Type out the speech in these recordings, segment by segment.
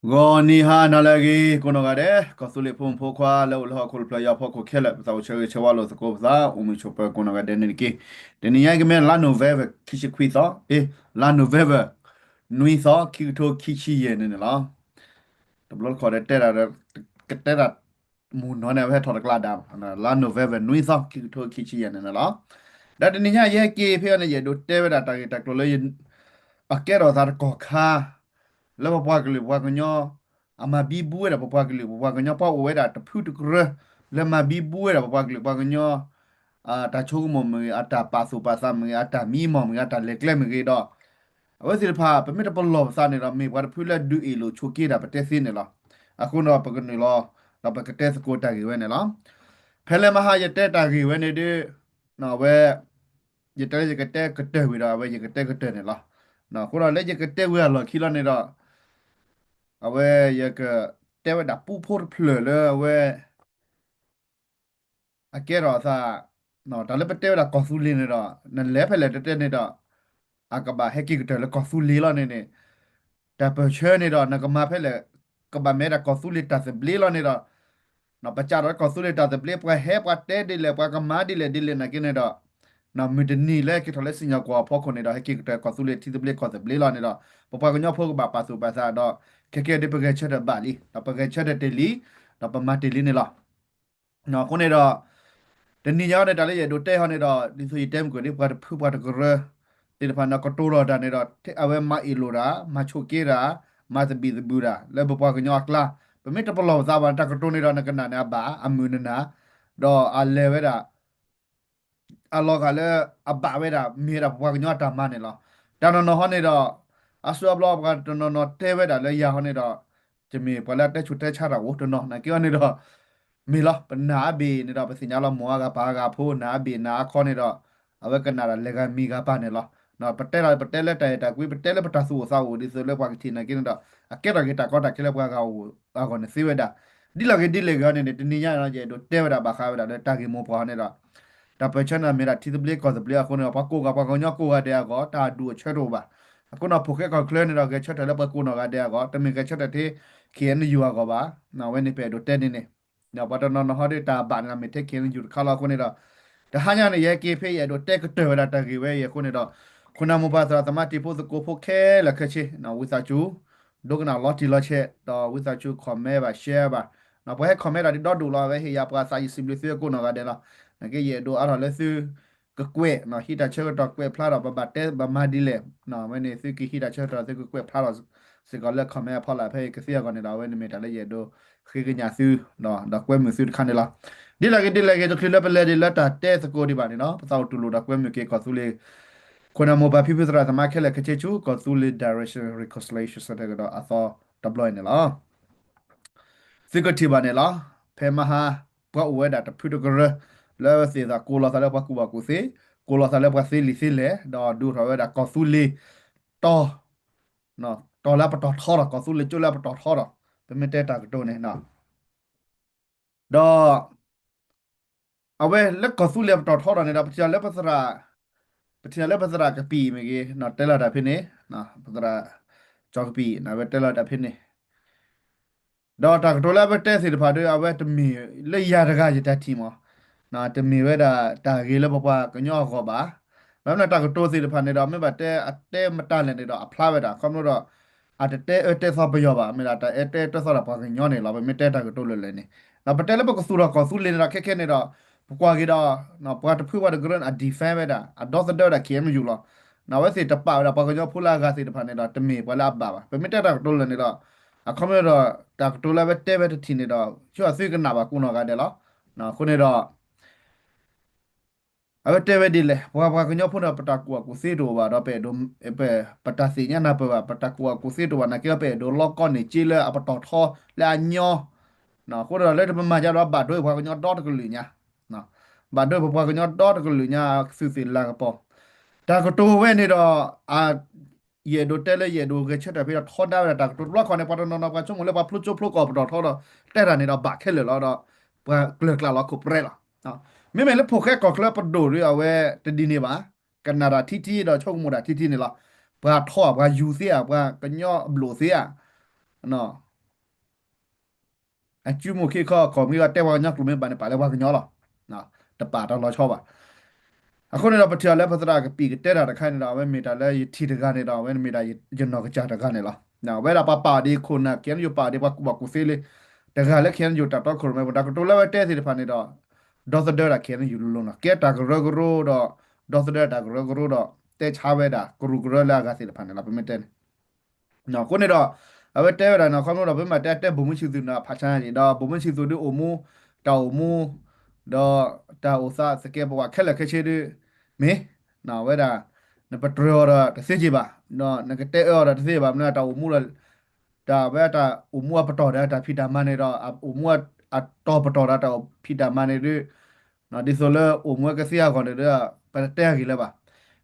ဂီၤနံၤဟါနၤလၢအဂ့ၤ ကိးနီၢ်ဂၤဒဲး ကီၢ်သူလ့ၤဖိမုၣ်ဖိခွါလၢအိၣ်လၢဟီၣ်ခိၣ်တဖျၢၣ်ညါဖီခိၣ်ခဲလၢာ် ပသးအိၣ်ဆၢဂ့ၤဆၢဝါလိာ်သကိးပသး အိၣ်မုာ်ဆိးပၢၤကိးနီၢ်ဂၤဒဲးန့ၣ်တက့ၢ်. တနံၤညါကမ့ၢ်လါ November ခံဆံခွံသီ, လါ November နွံသီ ခံကထိခံဆံယဲၢ်န့ၣ်န့ၣ်လီၤ. တဘျီတခီၣ်ဒီးတဲဒၣ်ဒီး ကတဲဒၣ် မုၢ်နီၤန့ၣ် အဝဲဟဲထီၣ်တကျါဒါ, လါ November နွံသီ ခံကထိခံဆံယဲၢ်န့ၣ်န့ၣ်လီၤ. ဒီးတနံၤညါယဟဲက့ၤဖဲအံၤန့ၣ် ယအဲၣ်ဒိးတဲဝဲဒၣ်တၢ်ဂ့ၢ်တၢ်ကျိၤလၢ အကဲထီၣ်သးတကီၢ်ခါ လၢပပှၤကလုာ်ပှၤကညီ အမၤဘံဘူဝဲဒၣ်ပပှၤကလုာ်ပပှၤကညီ ပှၤအိၣ်ဝဲဒၣ်တဖုတကရၢ လၢမၤဘံဘူဝဲဒၣ်ပပှၤကလုာ်ပှၤကညီ အတၢ်ဆိကမိၣ်မ့ၢ်ဂ့ၤ အတၢ်ပာ်သူၣ်ပာ်သးမ့ၢ်ဂ့ၤ အတၢ်မံမီၢ်မ့ၢ်ဂ့ၤ အတၢ်လဲၤကျဲမ့ၢ်ဂ့ၤဒီး အဝဲသ့ၣ်တဖၣ် ပမ့ၢ်တပလီၢ်ပသးန့ၣ်ဒီး မ့ၢ်ပှၤတဖုလၢဒုးအ့ၣ်လိာ်ဆိးက့တၢ်ပတဲသ့န့ၣ်လီၤ. အဃိဒီးပကနုာ်လီၤ ဒီးပကတဲသကိးတၢ်ဂ့ၢ်ဝဲန့ၣ်လီၤ. ဖဲလၢမဟါယတဲတၢ်ဂ့ၢ်ဝဲန့ၣ်ဒီး အဝဲ ယတဲလၢယကတဲကတၢၢ်ဝံၤဒီး အဝဲယကတဲကတၢၢ်န့ၣ်လီၤ. အဃိဒီးလၢယကတဲဝံၤအလီၢ်ခံလီၤန့ၣ်ဒီး အဝဲယကတဲဝဲဒၣ်ပူဖိတဖျၢၣ်လၢအဝဲ အကဲထီၣ်အသး တၢ်လၢပတဲဝဲဒၣ်ကီၢ်သူလ့ၤန့ၣ်ဒီး နလဲၤဖဲလဲၣ်တတဲန့ၣ်ဒီး အကဘၣ်ဟဲက့ၤကတၢၢ်လၢကီၢ်သူလ့ၤလီၤန့ၣ်န့ၣ် တၢ်ပၢၢ်ဆၢန့ၣ်ဒီး နကမၤဖဲလဲၣ် ကဘၣ်မ့ၢ်ဒၣ်ကီၢ်သူလ့ၤတၢ်သဘျ့လီၤန့ၣ်ဒီး ပစးထီၣ်လၢကီၢ်သူလ့ၤတၢ်သဘျ့ ပှၤဟဲပှၤတဲဒ်လဲၣ် ပှၤကမၤဒ်လဲၣ်ဒ်လဲၣ်နာ်က့န့ၣ်ဒီး မုၢ်တနံၤလၢက့ၤထီၣ်လၢစံၣ်ညီၣ်ကွီၢ်အဖီခိၣ်န့ၣ်ဒီး ဟဲက့ၤကတၢၢ်ကီၢ်သူလ့ၤထံသဘျ့ကီၢ်သဘျ့လီၤန့ၣ်ဒီး ပပှၤကညီဖိကဘၣ်ပာ်သူၣ်ပာ်သးဒီး ခဲကဲဒ်ပဂဲၤဆၢထၢၣ်ဘၣ်လံ ဒီးပဂဲၤဆၢထၢၣ်တ့ၢ်လံ ဒီးပမၤတ့ၢ်လံန့ၣ်လီၤ. အဃိန့ၣ်ဒီး တနံၤညါန့ၣ် တၢ်လၢယအဲၣ်ဒိးတဲဟီန့ၣ်ဒီး ဒ်သိးယတဲမုၢ်ကီၢ်ဒ် ပှၤတဖုပှၤတကရၢသ့ၣ်တဖၣ်န့ၣ် ကတိၤလီၤတၢ်န့ၣ်ဒီး အဝဲမၤအ့ၣ်လိာ်တၢ် မၤဆိးက့တၢ် မၤသဘံၣ်သဘုၣ်တၢ် လၢပပှၤကညီအကျါ ပမ့ၢ်တပလီၢ်ပသးဘၣ် တၢ်ကတိၤန့ၣ်ဒီး နကနၣ်န့ၣ်အဘၣ် အမုာ်နနၢ် ဒီးအလဲၤဝဲဒၣ် အလီၤဂာ်လၢအဘၣ်ဝဲဒၣ် မ့ၢ်ဝဲဒၣ်ပပှၤကညီအတၢ်မၤန့ၣ်လီၤ. တၢ်နီၢ်နီၢ်ဟီန့ၣ်ဒီး အစိအဘျီပှၤတနီၤနီၤတဲဝဲဒၣ်လၢယၤဟီန့ၣ်ဒီး တမ့ၢ်ပှၤလၢအတဲဆူးတဲဆါတၢ်အိၣ်တနီၤ နာ်က့အီၤန့ၣ်ဒီး မ့ၢ်လီၤ ပနာ်အဘ့ၣ်န့ၣ်ဒီး ပသ့ၣ်ညါလီၤ မိၢ်အါဂၤပၢ်အါဂၤဖိ နာ်အဘ့ၣ်နာ်အခီန့ၣ်ဒီး အဝဲကနၣ်တၢ်လဲၤဂၤမံၤဂၤပၢ်န့ၣ်လီၤ. ပတဲလီၤ ပတဲလၢတၢ်အဲၣ်တၢ်ကွံ ပတဲလၢပတၢ်သူၣ်အိၣ်သးအိၣ် ဒ်သိးလၢပှၤကထံၣ်နာ်က့န့ၣ်ဒီး အကဲထီၣ်က့ၤတၢ်ကီတၢ်ခဲလၢပှၤဂၤအဂီၢ်န့ၣ်သ့ဝဲဒၣ် ဒ်လဲၣ်ဂ့ၤဒ်လဲၣ်ဂ့ၤအီၤန့ၣ်န့ၣ် တနံၤညါန့ၣ် ယအဲၣ်ဒိးတဲဝဲဒၣ်ဘၣ်ဃးဝဲဒၣ်လၢတၢ်ဂ့ၢ်မိၢ်ပှၢ်အီၤန့ၣ်ဒီး တၢ်ပၢၢ်ဆၢန့ၣ်မ့ၢ်ဒၣ်ထံသဘျ့ကီၢ်သဘျ့အဃိန့ၣ်ဒီး ပှၤကိးဂၤပှၤကညီကိးဂၤဒဲးအဂီၢ် တၢ်အဒူၣ်အဆၢတအိၣ်ဘၣ်. အဃိန့ၣ် ဖိၣ်ဃဲကီၢ်ချၢန့ၣ်ဒီး ဂဲၤဆၢထၢၣ်လၢပှၤကိးနီၢ်ဂၤဒဲးအဂီၢ် တမ့ၢ်ဂဲၤဆၢထၢၣ်ထဲ ခ့ၣ်အဲၣ်ယူၣ်အဂီၢ်ဘၣ်. အဝဲန့ၣ်ပအဲၣ်ဒိးတဲန့ၣ်န့ၣ် ဒီးပှၤတနီၤနီၤဟီဒီးတၢ်ဘၣ်န့ၣ်ဒီး မ့ၢ်ထဲ ခ့ၣ်အဲၣ်ယူၣ်တခါလီၤအဃိန့ၣ်ဒီး တဟါညါန့ၣ် ယဟဲက့ၤဖဲယအဲၣ်ဒိးတဲကတၢၢ်ဝဲဒၣ်တၢ်ဂ့ၢ်ဝဲအံၤအဃိန့ၣ်ဒီး ခိၣ်နၢ်မိၢ်ပၢ်သရၣ်သမါတံၤဖိသကိးဖိခဲလၢာ်ခဲဆ့ ဝံသးစူၤ ဒိကနၣ်လီၤတံၢ်လီၤဆဲး ဒီးဝံသးစူၤ comment ဘၣ် share ဘၣ်. ပှၤဟဲ comment တၢ်ဒ်ဒီဒူၣ်လီၤ အဝဲဟ့ၣ်ယၤပှၤသးယံာ်စံးဘျုးသုအကိးနီၢ်ဂၤဒဲးလီၤ. နာ်က့ယအဲၣ်ဒိးအါထီၣ်လၢသုကကွဲး ဟံးတၢ်ဆၢကတီၢ်ကွဲးဖျါဒီး ပဘၣ်တဲဘၣ်မၤဒ်လဲၣ် ဝဲန့ၣ် သုကဟံးတၢ်ဆၢကတီၢ် သုကကွဲးဖျါထီၣ်စ့ၢ်ကီးလၢ comment အဖီလာ်ဖဲကသ့အဂီၢ်န့ၣ်ဒီး အဝဲန့ၣ်မ့ၢ်တၢ်လၢယအဲၣ်ဒိးဃ့ကညးသု ဒီးကွဲမုာ်သုတခါန့ၣ်လီၤ. ဒ်လဲၣ်ဂ့ၤဒ်လဲၣ်ဂ့ၤ တချုးလၢပလဲၤဒ်လၢတၢ်တဲသကိးဒံးဘၣ်န့ၣ်လီၤ ပသးအိၣ်တူၢ်လိာ်ဒီးကွဲမုာ်က့ၤကီၢ်သူလ့ၤ ခိၣ်နၢ်မိၢ်ပၢ်ဖံဖုသရၣ်သမါခဲလၢာ်ခဲဆ့ဆူ ကီၢ်သူလ့ၤ Direction Reconciliation Center ကဒီးအသီတဘျီအံၤန့ၣ်လီၤ. သုကထံၣ်ဘၣ်န့ၣ်လီၤ. ဖဲမဟါ ပှၤအိၣ်ဝဲဒၣ်တဖုတကရၢ လၢသ့ၣ်သးကိးလီၤသးလၢပှၤကူၣ်ဘၣ်ကူၣ်သ့, ကိးလီၤသးလၢပှၤသ့လံာ်သ့လဲၢ်, ဒီးဒုးထီၣ်ဝဲဒၣ်ကီၢ်သူလ့ၤတီၤ, တီၤလၢအပတီၢ်ထီဒီး ကီၢ်သူလ့ၤကၠိလၢအပတီၢ်ထီဒီး ပမ့ၢ်တဲတၢ်ကတိၤန့ၣ် ဒီး အဝဲလၢကီၢ်သူလ့ၤအပတီၢ်ထီဒီးန့ၣ်ဒီး ပထံၣ်လၢပသရၣ်, ပထံၣ်လၢပသရၣ်ကပံာ်မ့ၢ်ဂ့ၤ တဲလီၤတၢ်ဖဲန့ၣ်, ပသရၣ်ကၠီကပံာ် အဝဲတဲလီၤတၢ်ဖဲန့ၣ်, ဒီးတၢ်ကတိၤလၢအဝဲတဲသ့ၣ်တဖၣ်ဒီး အဝဲတမ့ၢ်လၢယၤတဂၤယတၢ်ထံၣ်မး, တမ့ၢ်ဝဲဒၣ်တၢ်ဂ့ၤလၢပပှၤကညီအဂီၢ်ဘၣ်. ဘၣ်မနုၤတၢ်ကတိၤသ့ၣ်တဖၣ်န့ၣ်ဒီး မ့ၢ်ဘၣ်တဲအတဲမတၤလဲၣ်န့ၣ်ဒီး အဖျါဝဲဒၣ် ခီဖျိဒီး အတတဲအၢတဲသီပယီၤဘၣ်, မ့ၢ်ဒၣ်တၢ်အၢတဲအၢတဲသီဒီးပှၤကညီန့ၣ်လီၤ. ပမ့ၢ်တဲတၢ်ကတိၤလၢာ်လၢာ်န့ၣ်, ဒီးပတဲလၢပကသူၣ်ထီၣ်ကီၢ်သူလ့ၤန့ၣ်ဒီး ခဲခဲန့ၣ်ဒီး ပကွၢ်က့ၤဒီး ပှၤတဖုပှၤတကရၢန့ၣ် အ defend ဝဲဒၣ် အဒီသဒၢဝဲဒၣ် ခ့ၣ်အဲၣ်ယူၣ် လီၤ. အဝဲသ့ၣ်တပာ်ဝဲဒၣ်ပှၤကညီဖိလၢအဂၤသ့ၣ်တဖၣ်န့ၣ်ဒီး တမ့ၢ်ပှၤလၢအဘၣ်ဘၣ်. ပမ့ၢ်တဲတၢ်ကတိၤလၢာ်န့ၣ်ဒီး အခီပညီဒီး တၢ်ကတိၤလၢအဝဲတဲဝဲတထံၣ်န့ၣ်ဒီး ဆိအသုကနၣ်ဘၣ်ကိးနီၢ်ဂၤဒဲးလီၤ. အဃိန့ၣ်ဒီး အဝဲတဲဝဲဒ်လဲၣ်, ပှၤပှၤကညီဖိန့ၣ် ပတၢ်ကူၣ်ဘၣ်ကူၣ်သ့တအိၣ်ဘၣ်ဒီး ပအဲၣ်ဒိး ပ ပတၢ်သ့ၣ်ညါနၢ်ပၢၢ်ဘၣ်, ပတၢ်ကူၣ်ဘၣ်ကူၣ်သ့တအိၣ်ဘၣ် နာ်က့ဒီး ပအဲၣ်ဒိးလီၤကီၢ်န့ၢ်က့လၢအပတီၢ်ထီလၢအညီ, အဃိဒီးလၢတပမၤယါဒီး ဘၣ်ဒိပပှၤကညီဒီတကလုာ်ညါ, ဘၣ်ဒိပပှၤကညီဒီတကလုာ်ညါ သုးသ့ၣ်လၤကပီၤ. တၢ်ကတိၤဝဲန့ၣ်ဒီး ယအဲၣ်ဒိးတဲလၢယအဲၣ်ဒိးဂဲၤဆၢထၢၣ်ဖဲဒီးထီဒါဝဲဒၣ်တၢ်ကတိၤတဘျီခီန့ၣ် ပှၤတနီၤနီၤပှၤဆိကမိၣ်လၢပှၤဖျိကၠိဖျိကီၢ်ပတီၢ်ထီဒီး တဲတၢ်န့ၣ်ဒီးဘၣ်ခဲလၢာ်လီၤဒီး ပှၤကျၢၤကျၢ်လီၤခိၣ်ပြဲလီၤ. မ့မ့ၢ်လၢဖိၣ်ဃဲကီၢ်ချၢပဒိၣ်ဒီးအဝဲတဒ်န့ၣ်ဘၣ်, ကနၣ်တၢ်ထံထံဒီးဆိကမိၣ်တၢ်ထံထံန့ၣ်လီၤ. ပှၤထီဧါ ပှၤယူၤသ့ဧါ ပှၤကညီအဘျုးသ့ဧါ, အစုမုၢ်ခံခီ ခီမ့ၢ်ဂ့ၤ တဲပှၤကညီကျိာ်မ့ၢ်ဘၣ်န့ၣ် ပာ်လၢပှၤကညီလီၤ. တပာ်တၢ်လီၤဆီဘၣ်. အဃိန့ၣ်ဒီး ပထံၣ်အီၤလၢပသရၣ်ကပံာ်ကတဲတၢ်တခါန့ၣ်ဒီး အဝဲမ့ၢ်တၢ်လၢယထံၣ်တဂၤန့ၣ်ဒီး အဝဲမ့ၢ်ဒၣ်ယနီၢ်ကစၢ်တဂၤန့ၣ်လီၤ. အဝဲဒၣ်ပှၤပာ်အီၤဒ်ခိၣ်နၢ် ခဲအံၤယိၤပာ်အီၤဒ်ပှၤကူၣ်ဘၣ်ကူၣ်သ့လၢ တဂၤလၢခဲအံၤယိၤတၢ်တီခိၣ်ရိၣ်မဲပူၤ တၢ်ကတိၤလၢအဝဲတဲသ့ၣ်တဖၣ်န့ၣ်ဒီး ဒီသဒၢဒၣ်ခဲအံၤယိၤလိၤလိၤနီၤ ကဲတၢ်ကရၢကရိဒီး ဒီသဒၢတၢ်ကရၢကရိဒီး တဲဆါဝဲဒၣ်ကရူၢ်ကရၢလၢအဂၤသ့ၣ်တဖၣ်န့ၣ်လီၤ ပမ့ၢ်တဲန့ၣ် အဃိန့ၣ်ဒီး အဝဲတဲဝဲဒၣ်န့ၣ် ခီဖျိဒီး ပမ့ၢ်တဲတဲ ဗိုလ်မှူးချစ်သူ န့ၣ် ဖးဆါန့ၣ် ဒီး ဗိုလ်မှူးချစ်သူ ဒ်အိၣ်မူ တၢ်အိၣ်မူ ဒီးတၢ်အိၣ်သးသကဲးပဝးခဲလၢာ်ခဲဆ့ဒ် မ့ၢ် ဝဲဒၣ် နပတြၢၤအီၤဒီးတသ့က့ၤဘၣ် ဒီးနကတဲအၢအီၤဒီးတသ့ဘၣ် မ့ၢ်တၢ်အိၣ်မူဒီး တၢ်ဝဲတၢ်အိၣ်မူအပတီၢ်ဒီးတၢ်ဖံးတၢ်မၤန့ၣ်ဒီး အိၣ်မူအတီၤပတီၢ်ဒီးတၢ်ဖံးတၢ်မၤန့ၣ်ဒ် ဒ်သိးလၢအိၣ်မူကသ့အဂီၢ်န့ၣ်ဒီး ပတတဲအဂ့ၢ်လၢၤဘၣ်.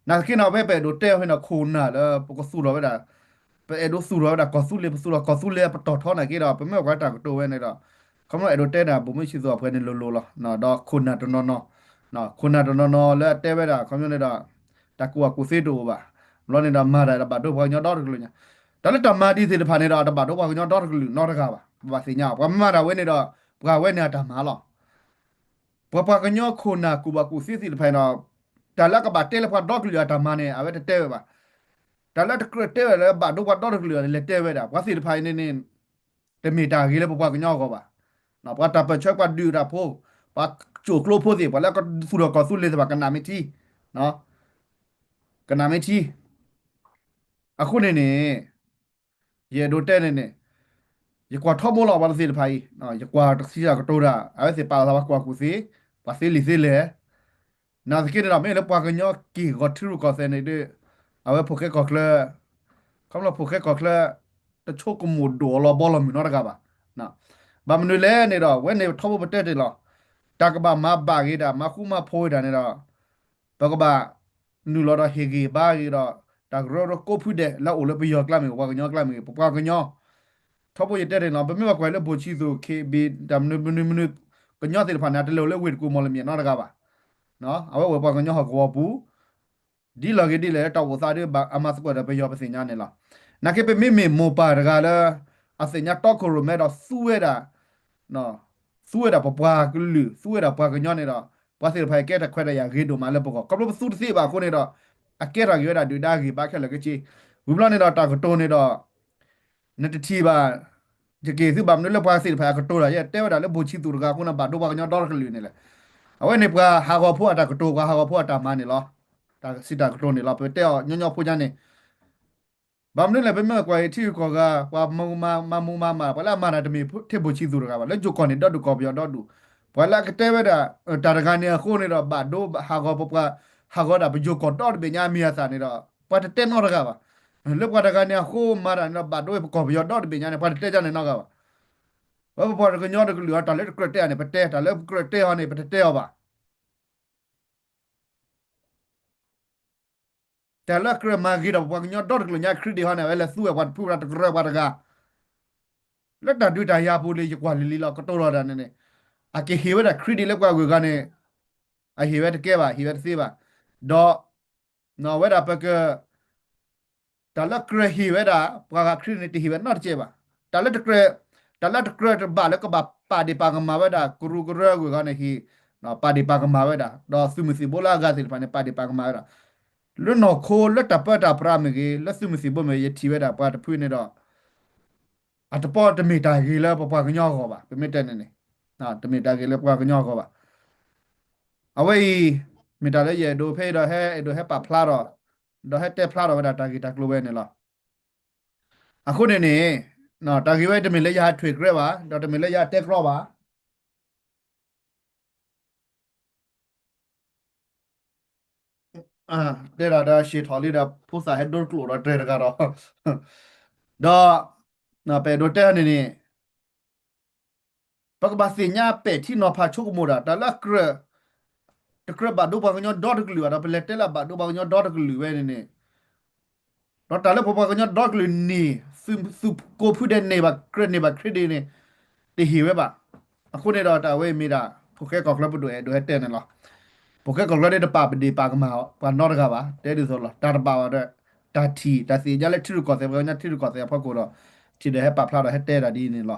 နာ်သက့န့ၣ် ဖဲပအဲၣ်ဒိးတဲအီၤဖဲန့ၣ် ခိၣ်နၢ်လၢပကသူၣ်ထီၣ်ဝဲဒၣ် ပအဲၣ်ဒိးသူၣ်ထီၣ်ဝဲဒၣ်ကီၢ်သူလ့ၤ ပသူၣ်ထီၣ်ကီၢ်သူလ့ၤအပတီၢ်ထီနာ်က့ဒီး ပမ့ၢ်ကွၢ်တၢ်ကတိၤဝဲန့ၣ်ဒီး ခီဖျိအဲၣ်ဒိးတဲဒၣ် ဗိုလ်မှူးချစ်သူ အပှဲၤန့ၣ်လိၤလိၤလီၤ. ဒီးခိၣ်နၢ်တနီၤနီၤ ခိၣ်နၢ်တနီၤနီၤလၢအတဲဝဲဒၣ် ခီဖျိန့ၣ်ဒီး တၢ်ကူၣ်ဘၣ်ကူၣ်သ့တအိၣ်ဘၣ်. ဘျီန့ၣ်ဒီးမၤတၢ်လၢဘၣ်ဒိပှၤကညီဒီတကလုာ်ညါ တၢ်လၢတၢ်မၤဒ်သ့ၣ်တဖၣ်န့ၣ်ဒီး တဘၣ်ဒိပှၤကညီဒီတကလုာ်နီတဂၤဘၣ်. ပဘၣ်သ့ၣ်ညါ ပှၤမၤတၢ်ဝဲန့ၣ်ဒီး ပှၤဝဲန့ၣ်အတၢ်မၤလီၤ. ပှၤပှၤကညီခိၣ်နၢ်ကူၣ်ဘၣ်ကူၣ်သ့သ့ၣ်တဖၣ်န့ၣ်ဒီး တၢ်လၢကဘၣ်တဲလၢပှၤဒီကလုာ်အတၢ်မၤန့ၣ် အဝဲတတဲဝဲဘၣ်. တၢ်လၢတကြၢးတဲဝဲလၢဘၣ်ဒိပှၤဒီတကလုာ်အံၤ လဲၤတဲဝဲဒၣ် ပှၤသ့ၣ်တဖၣ်အံၤန့ၣ်န့ၣ် တမ့ၢ်တၢ်ဂ့ၤလၢပပှၤကညီအဂီၢ်ဘၣ်. ပှၤတၢ်ပၢၢ်ဆၢ ပှၤဒုးတၢ်ဖိ ပှၤကၠိၣ်ကျိဖိသ့ၣ် ပှၤလၢကသူၣ်ထီၣ်ကီၢ်သူလ့ၤသ့ၣ်တဖၣ် ကနၣ်မ့ၢ်ထံ ကနၣ်မ့ၢ်ထံ အဃိန့ၣ်န့ၣ် ယအဲၣ်ဒိးတဲန့ၣ်န့ၣ် ယကွၢ်ထီဘိလီၤ ပှၤတသ့ၣ်တဖၣ်အံၤ ယကွၢ်တဆံတၢ်ကတိၤတၢ် အဝဲသ့ၣ်ပာ်လီၤသးပှၤကူၣ်ဘၣ်ကူၣ်သ့ ပှၤသ့လံာ်သ့လဲၢ် နာ်သက့န့ၣ်ဒီး မ့ၢ်လၢပှၤကညီက့ၢ်ဂီၤထံရူၢ်ကီၢ်သဲးန့ၣ်ဒီး အဝဲဖိၣ်ဃဲကီၢ်ချၢ ခီဖျိဖိၣ်ဃဲကီၢ်ချၢ တဆိကမိၣ်ဒိၣ်အီၤလီၤဘီလီၤမုၢ်နီတဂၤဘၣ်. ဘၣ်မနုၤလဲၣ်န့ၣ်ဒီး ဝဲန့ၣ်ထီဘိပတဲတ့ၢ်လီၤ. တၢ်ကဘၣ်မၤဘၣ်ဂ့ၤတၢ် မၤဃူမၤဖိးဂ့ၤတၢ်န့ၣ်ဒီး ပကဘၣ်နုာ်လီၤဒီးဟ့ၣ်ဂံၢ်ဘါဂ့ၤဒီး တၢ်ကရၢကရိကိးဖုဒဲးလၢအအိၣ်လၢပယီၤကျါမ့ၢ်ဂ့ၤ ပှၤကညီကျါမ့ၢ်ဂ့ၤ ပပှၤကညီ ထီဘိယတဲတ့ၢ်လီၤ ပမ့ၢ်ဘၣ်ကွၢ်လၢ ဗိုလ်ချစ်သူ KB တၢ်မနုၤမနုၤမနုၤ ကညီသ့ၣ်တဖၣ်န့ၣ် အတလဲၤအိၣ်လၢဝ့ၢ်တကူၣ်မီၢ်လမံၤနီတဂၤဘၣ်. အဝဲအိၣ်ပှၤကညီဟီၣ်ကဝီၤပူၤ ဒ်လဲၣ်ဂ့ၤဒ်လဲၣ် တၢ်အိၣ်သးဒီး အမၤသကိးဒီးပယီၤပသ့ၣ်ညါန့ၣ်လီၤ. နာ်က့ပမ့မ့ၢ်မိၢ်ပၢ်တဂၤလၢ အသ့ၣ်ညါတီခိၣ်ရိၣ်မဲဒီးသူဝဲဒၣ် သူဝဲဒၣ်ပပှၤကလုာ် သူဝဲဒၣ်ပှၤကညီန့ၣ်ဒီး ပှၤသ့ၣ်တဖၣ်အံၤကဲတၢ်ခွဲးတၢ်ယာ်ဂ့ၤဒိၣ်မးလၢပဂီၢ် ခီဖျိပသူတသ့ဘၣ်အဃိန့ၣ်ဒီး အကဲထီၣ်က့ၤဝဲဒၣ်ဒုၣ်ဒါဂ့ၢ်ဘါခဲလၢာ်ခဲဆ့ ဝံၤဘျီန့ၣ်ဒီးတၢ်ကတိၤန့ၣ်ဒီး နတထံၣ်ဘၣ် ယက့ၤသုဘၣ်မနုၤလၢပှၤသ့ၣ်တဖၣ်အကတိၤတၢ် ယတဲဝဲဒၣ်လၢ ဗိုလ်ချစ်သူ တဂၤအဃိန့ၣ် ဘၣ်ဒိပှၤကညီဒီတကလုာ်န့ၣ်လဲၣ်. အဝဲန့ၣ်ပှၤဟးဂီၤဖိအတၢ်ကတိၤ ပှၤဟးဂီၤဖိအတၢ်မၤန့ၣ်လီၤ. တၢ်စံးတၢ်ကတိၤန့ၣ်လီၤ ပတဲအီၤညီညီဖိညါန့ၣ် ဘၣ်မနုၤလဲၣ် ပမ့ၢ်ကွၢ်အံၤထံဂုၤကီၢ်ဂၤ ပှၤမၤမူမၤမၤ ပှၤလၢအမၤတၢ်တမ့ၢ်ထဲ ဗိုလ်ချစ်သူ တဂၤဘၣ် လၢယိၤကီၢ်န့ၣ် ဒီဒူၣ်ကီၢ်ပယီၤဒီဒူၣ် ပှၤလၢအကတဲဝဲဒၣ် တၢ်တဂၤန့ၣ်အဃိန့ၣ်ဒီး ဘၣ်ဒိဟးဂီၤပပှၤ ဟးဂီၤဒၣ်ပယိၤကီၢ်ဒီတဘ့ၣ်ညါအမံၤအသၣ်န့ၣ်ဒီး ပှၤတတဲနီတဂၤဘၣ်. လၢပှၤတဂၤန့ၣ်အဃိမၤတၢ်န့ၣ်ဒီး ဘၣ်ဒိပကီၢ်ပယီၤဒီတဘ့ၣ်ညါန့ၣ် ပှၤတတဲဒ်န့ၣ်နီတဂၤဘၣ်. ပဝဲပပှၤကညီတကလုာ်အံၤ တၢ်လၢတကြၢးတဲအီၤန့ၣ် ပတဲ တၢ်လၢပကြၢးတဲအီၤန့ၣ် ပတတဲအီၤဘၣ်. တၢ်လၢကြၢးမၤဂ့ၤဒီးပပှၤကညီဒီတကလုာ်ညါ ခရံာ်ဒ့ၣ်ဟီန့ၣ် အဝဲလဲၤသူဝဲပှၤတဖုပှၤတကရၢပှၤတဂၤ လၢတၢ်ဒုးတၢ်ယၤပူၤလံ ယကွၢ်လံၤလံၤလီၤ ကတိၤလီၤတၢ်န့ၣ်န့ၣ် အကဟ့ၣ်ဝဲဒၣ်ခရံာ်ဒ့ၣ်လၢပှၤဂုၤဂၤန့ၣ် အဟ့ၣ်ဝဲတကဲဘၣ် ဟ့ၣ်ဝဲတသ့ဘၣ်. ဒီး ဝဲဒၣ်ပက တၢ်လၢကြၢးဟ့ၣ်ဝဲဒၣ် ပှၤဂၤခရံာ်န့ၣ် တဟ့ၣ်ဝဲနီတစဲးဘၣ်. တၢ်လၢတကြၢး တၢ်လၢတကြၢးတဘၣ်လၢကဘၣ်ပာ်ဒ့ၣ်ပာ်ကမၣ်ဝဲဒၣ် ကရူၢ်ကရၢအဂုၤအဂၤန့ၣ်ဟ့ၣ် ပာ်ဒ့ၣ်ပာ်ကမၣ်ဝဲဒၣ် ဒီးသုးမုၢ်သံၣ်ဘိလၢအဂၤသ့ၣ်တဖၣ်န့ၣ် ပာ်ဒ့ၣ်ပာ်ကမၣ်ဝဲဒၣ် လၢနီၢ်ခိလၢတၢ်ပၢတၢ်ပြးမ့ၢ်ဂ့ၤ လၢသုးမုၢ်သံၣ်ဘိမ့ၢ်ဂ့ၤ ယထံၣ်ဝဲဒၣ်ပှၤတဖုန့ၣ်ဒီး အတပီတမ့ၢ်တၢ်ဂ့ၤလၢပပှၤကညီအဂီၢ်ဘၣ် ပမ့ၢ်တဲန့ၣ်န့ၣ် တမ့ၢ်တၢ်ဂ့ၤလၢပှၤကညီအဂီၢ်ဘၣ်. အဝဲအံၤ မ့ၢ်တၢ်လၢယအဲၣ်ဒိးဖဲအံၤဒီးဟဲအဲၣ်ဒိးဟဲပာ်ဖျါထီၣ် ဒီးဟဲတဲဖျါထီၣ်ဝဲဒၣ်တၢ်ဂ့ၢ်တၢ်ကျိၤဝဲန့ၣ်လီၤ. အဃိန့ၣ်န့ၣ် တၢ်ဂ့ၢ်ဝဲတမ့ၢ်လၢယဟးထွဲကြဲဘၣ် ဒီးတမ့ၢ်လၢယဟးတဲကြီဘၣ် တဲဒၣ်ဒီးရှဲးထီၣ်လံဒီး ဖိသၣ်ဟဲဒိတကျိာ်ဒီးတြဲၤတဂၤဒီး ဒီး ပအဲၣ်ဒိးတဲန့ၣ်န့ၣ် ပကဘၣ်သ့ၣ်ညါပဲာ်ထံနီၤဖးဆိကမိၣ်တၢ် တၢ်လၢကြၢး တကြၢးဘၣ်ဒိပှၤကညီဒီတကလုာ်ဘၣ်ဒီး ပလဲၤတဲလၢဘၣ်ဒိပှၤကညီဒီတကလုာ်ဝဲန့ၣ်န့ၣ် ဒီးတၢ်လၢပပှၤကညီဒီတကလုာ်န့ၣ် သုးကိးဖုဒဲးန့ၢ်ဘၣ်ကြၢးန့ၢ်ဘၣ်ခရံာ်ဒ့ၣ်န့ၣ် တဟ့ၣ်ဝဲဘၣ်. အဃိန့ၣ်ဒီးတၢ်ဝဲအံၤမ့ၢ်ဒၣ် ဖိၣ်ဃဲကီၢ်ချၢပဒိၣ်အဲၣ်ဒိးဟဲတဲန့ၣ်လီၤ. ဖိၣ်ဃဲကီၢ်ချၢဒ်တပာ်ပဒ့ၣ်ပာ်ကမၣ်ပှၤနီတဂၤဘၣ် တဲဒ်သိးလီၤ တၢ်တဘၣ်ဘၣ်ဒီး တၢ်ထံၣ်တၢ်သ့ၣ်ညါလၢထံရူၢ်ကီၢ်သဲး ပှၤကညီထံရူၢ်ကီၢ်သဲးအဖီခိၣ်ဒီး ထံၣ်ဒီးဟဲပာ်ဖျါဒီးဟဲတဲဒၣ်ဒ်န့ၣ်လီၤ.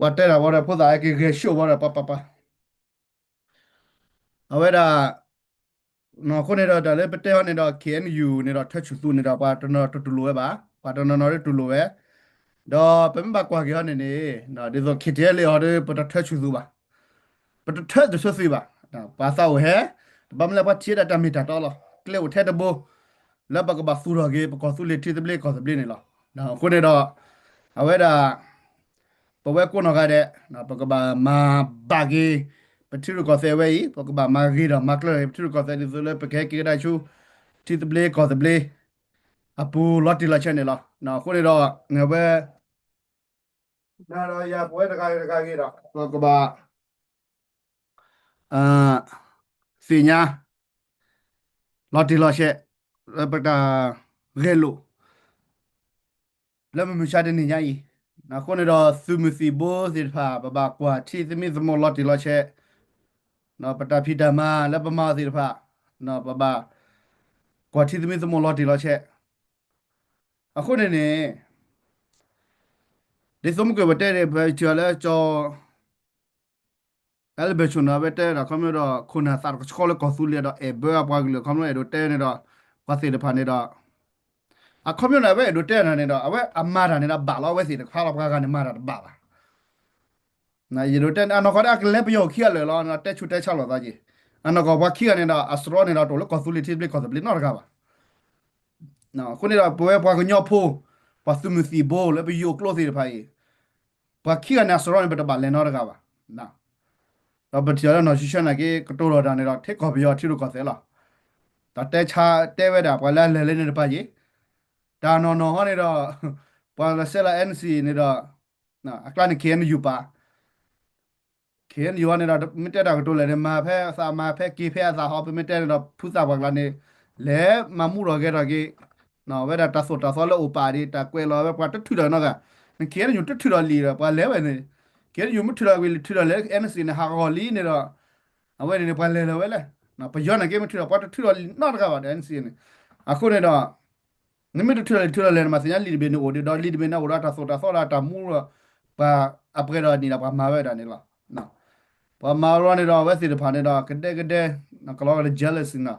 ပှၤတဲဒၣ်ဝဲဒီး ဖိသၣ်ဟဲက့ၤဂဲၤဆှိၣ်ဝဲဒီး ပှၤပှၤပှၤ, အဝဲဒၣ် အဃိန့ၣ်ဒီး တၢ်လၢပတဲဟီန့ၣ်ဒီး ခ့ၣ်အဲၣ်ယူၣ်န့ၣ်ဒီး ထၢဆူၣ်သူန့ၣ်ဒီး ပှၤတနီၤတတူၢ်လိာ်ဝဲဘၣ်, ပှၤတနီၤနီၤတတူၢ်လိာ်ဝဲ, ဒီးပမ့ၢ်ဘၣ်ကွၢ်က့ၤဟီန့ၣ်န့ၣ် ဒ်သိး ခ့ၣ်ထံၣ်အဲၣ်လ့ၣ်အီၤဒီး ပတထၢဆူၣ်သူဘၣ်, ပတထၢတဆူၣ်သူဘၣ်, ပှၤသးအိၣ်ဟဲ, တဘၣ်မနုၤလၢပှၤထံၣ်ဝဲဒၣ်တၢ်မ့ၢ်တၢ်တီလီၤ, ကျဲအိၣ်ထဲတဘိ လၢပကဘၣ်သူၣ်ထီၣ်က့ၤ ပကီၢ်သူလ့ၤထံသဘျ့ကီၢ်သဘျ့န့ၣ်လီၤ. အဃိန့ၣ်ဒီး အဝဲဒၣ် ပဝဲကိးနီၢ်ဂၤဒဲး ပကဘၣ်မၤဘၣ်က့ၤ ပထံရူၢ်ကီၢ်သဲးဝဲအံၤ, ပကဘၣ်မၤဂ့ၤဒီးမၤကျၢၤက့ၤ ပထံရူၢ်ကီၢ်သဲး ဒ်သိးလၢပကဟဲက့ၤကဒါဆူ ထံသဘျ့ကီၢ်သဘျ့ အပူၤလီၤတံၢ်လီၤဆဲးန့ၣ်လီၤ. အဃိန့ၣ်ဒီး အဝဲ နၤဒီးယၤပဝဲတဂၤဂ့ၤတဂၤဂ့ၤဒီး ပကဘၣ် သ့ၣ်ညါ လီၤတံၢ်လီၤဆဲး လၢပတၢ်ဂဲၤလိာ် လၢမုၢ်မဆါတနံၤညါအံၤ, အဃိန့ၣ်ဒီး သုးမုၢ်သံၣ်ဘိသ့ၣ်တဖၣ် ပဘၣ်ကွၢ်ထံသမံသမိးလီၤတံၢ်လီၤဆဲး, ပတၢ်ဖံးတၢ်မၤလၢပမၤအီၤသ့ၣ်တဖၣ် ပဘၣ်ကွၢ်ထံသမံသမိးလီၤတံၢ်လီၤဆဲး, အဃိန့ၣ်န့ၣ် ဒ်သိးမုၢ်ကွဲၢ်ပတဲန့ၣ် ပထံၣ်အီၤလၢကၠီ အဲလဘၢၣ်ဆိၣ်န့ၣ် အဝဲတဲဒီး ခီဖျိဒီး ခိၣ်နၢ်သးတကဆှီလၢကီၢ်သူလ့ၤဒီး အဲၣ်ဘၢအပှၤကလုာ် ခီဖျိအဲၣ်ဒိးတဲန့ၣ်ဒီး ပှၤသ့ၣ်တဖၣ်န့ၣ်ဒီး အခီဖျိန့ၣ် အဝဲအဲၣ်ဒိးတဲတၢ်န့ၣ်ဒီး အဝဲအမၤတၢ်န့ၣ်ဒီးဘၣ်လီၤ, အဝဲသ့ၣ်တဖၣ်လီၤ ပှၤဂၤန့ၣ်မၤတၢ်တဘၣ်ဘၣ်. ယအဲၣ်ဒိးတဲန့ၣ် အနီၢ်ကီၢ်ဒၣ်အကလဲၤပယီၤခံဂၤလၢာ်လီၤ, တဲဆူၣ်တဲဆါလိာ်သးက့ၤ, အနီၢ်ကီၢ်ပှၤခံဂၤန့ၣ်ဒီး အစရီန့ၣ်ဒီး တအိၣ်လၢကီၢ်သူလ့ၤထံသဘျ့ကီၢ်သဘျ့နီတဂၤဘၣ်. အဃိန့ၣ်ဒီး ပဝဲပှၤကညီဖိ ပှၤသုးမုၢ်သံၣ်ဘိလၢပယိၤကျိသ့ၣ်တဖၣ်အံၤ ပှၤခံဂၤန့ၣ်အစရီန့ၣ် ပတဘၣ်လဲၤနီတဂၤဘၣ်. ဒီးပထံၣ်အီၤလၢနီၢ်ဆံဆၢနာ်က့ ကတိၤထီၣ်တၢ်န့ၣ်ဒီး ထဲကီၢ်ပယီၤထံရူၢ်ကီၢ်သဲးလီၤ. တၢ်တဲဆါတဲဝဲဒၣ်ပှၤလၢအလဲၤလၢန့ၣ်တဖၣ်ယ့ၣ်, တၢ်နီၢ်နီၢ်ဟီန့ၣ်ဒီး ပှၤလၢဆဲးလီၤ NCA န့ၣ်ဒီး အကျါန့ၣ် KNU ပာ် KNU န့ၣ်ဒီး မ့ၢ်တဲတၢ်ကတိၤလဲၣ်န့ၣ် မၤဖဲအသးမၤဖဲက့ၤဖဲအသးဟီ ပမ့ၢ်တဲန့ၣ်ဒီး ဖုသးပှၢ်ကျါန့ၣ် လဲၤမၤမူထီၣ်ဂဲၤထီၣ်က့ၤ ဝဲဒၣ်တၢ်သိၣ်တၢ်သီလၢအိၣ်ပာ်ဒံး တၢ်ကွဲးလီၤဝဲပှၤတထုးထီၣ်နီတဂၤ, န KNU တထုးထီၣ်လံဒီး ပှၤလဲၤဝဲန့ၣ်, KNU မ့ၢ်ထုးထီၣ်ဝံၤလံ ထုးထီၣ်လဲၤ NCA န့ၣ် ဟးဂီၤလံန့ၣ်ဒီး အဝဲန့ၣ်န့ၣ် ပှၤလဲၤလီၤဝဲလဲၣ်, ပယီၤန့ၣ်က့မ့ၢ်ထုးထီၣ် ပှၤတထုးထီၣ်လံနီတဂၤဘၣ်ဒီး NCA န့ၣ်, အဃိန့ၣ်ဒီး နမ့ၢ်တထုးထီၣ်လံထုးထီၣ်လဲၤန့ၣ် မၤသ့ၣ်ညါလံာ်တဘ့ၣ်န့ၣ်အိၣ်ဒီး လံာ်တဘ့ၣ်န့ၣ်အိၣ်ဒီးတၢ်သိၣ်တၢ်သီဒီးတၢ်မူဒီး ပှၤအပှဲၤဒီးန့ၣ်ဒီးပှၤမၤဝဲဒၣ်န့ၣ်လီၤ. ပှၤမၤလီၤန့ၣ်ဒီး အဝဲသ့ၣ်တဖၣ်န့ၣ်ဒီး ကဒဲကဒဲ ကလီၤဝဲလၢ jealous န့ၣ်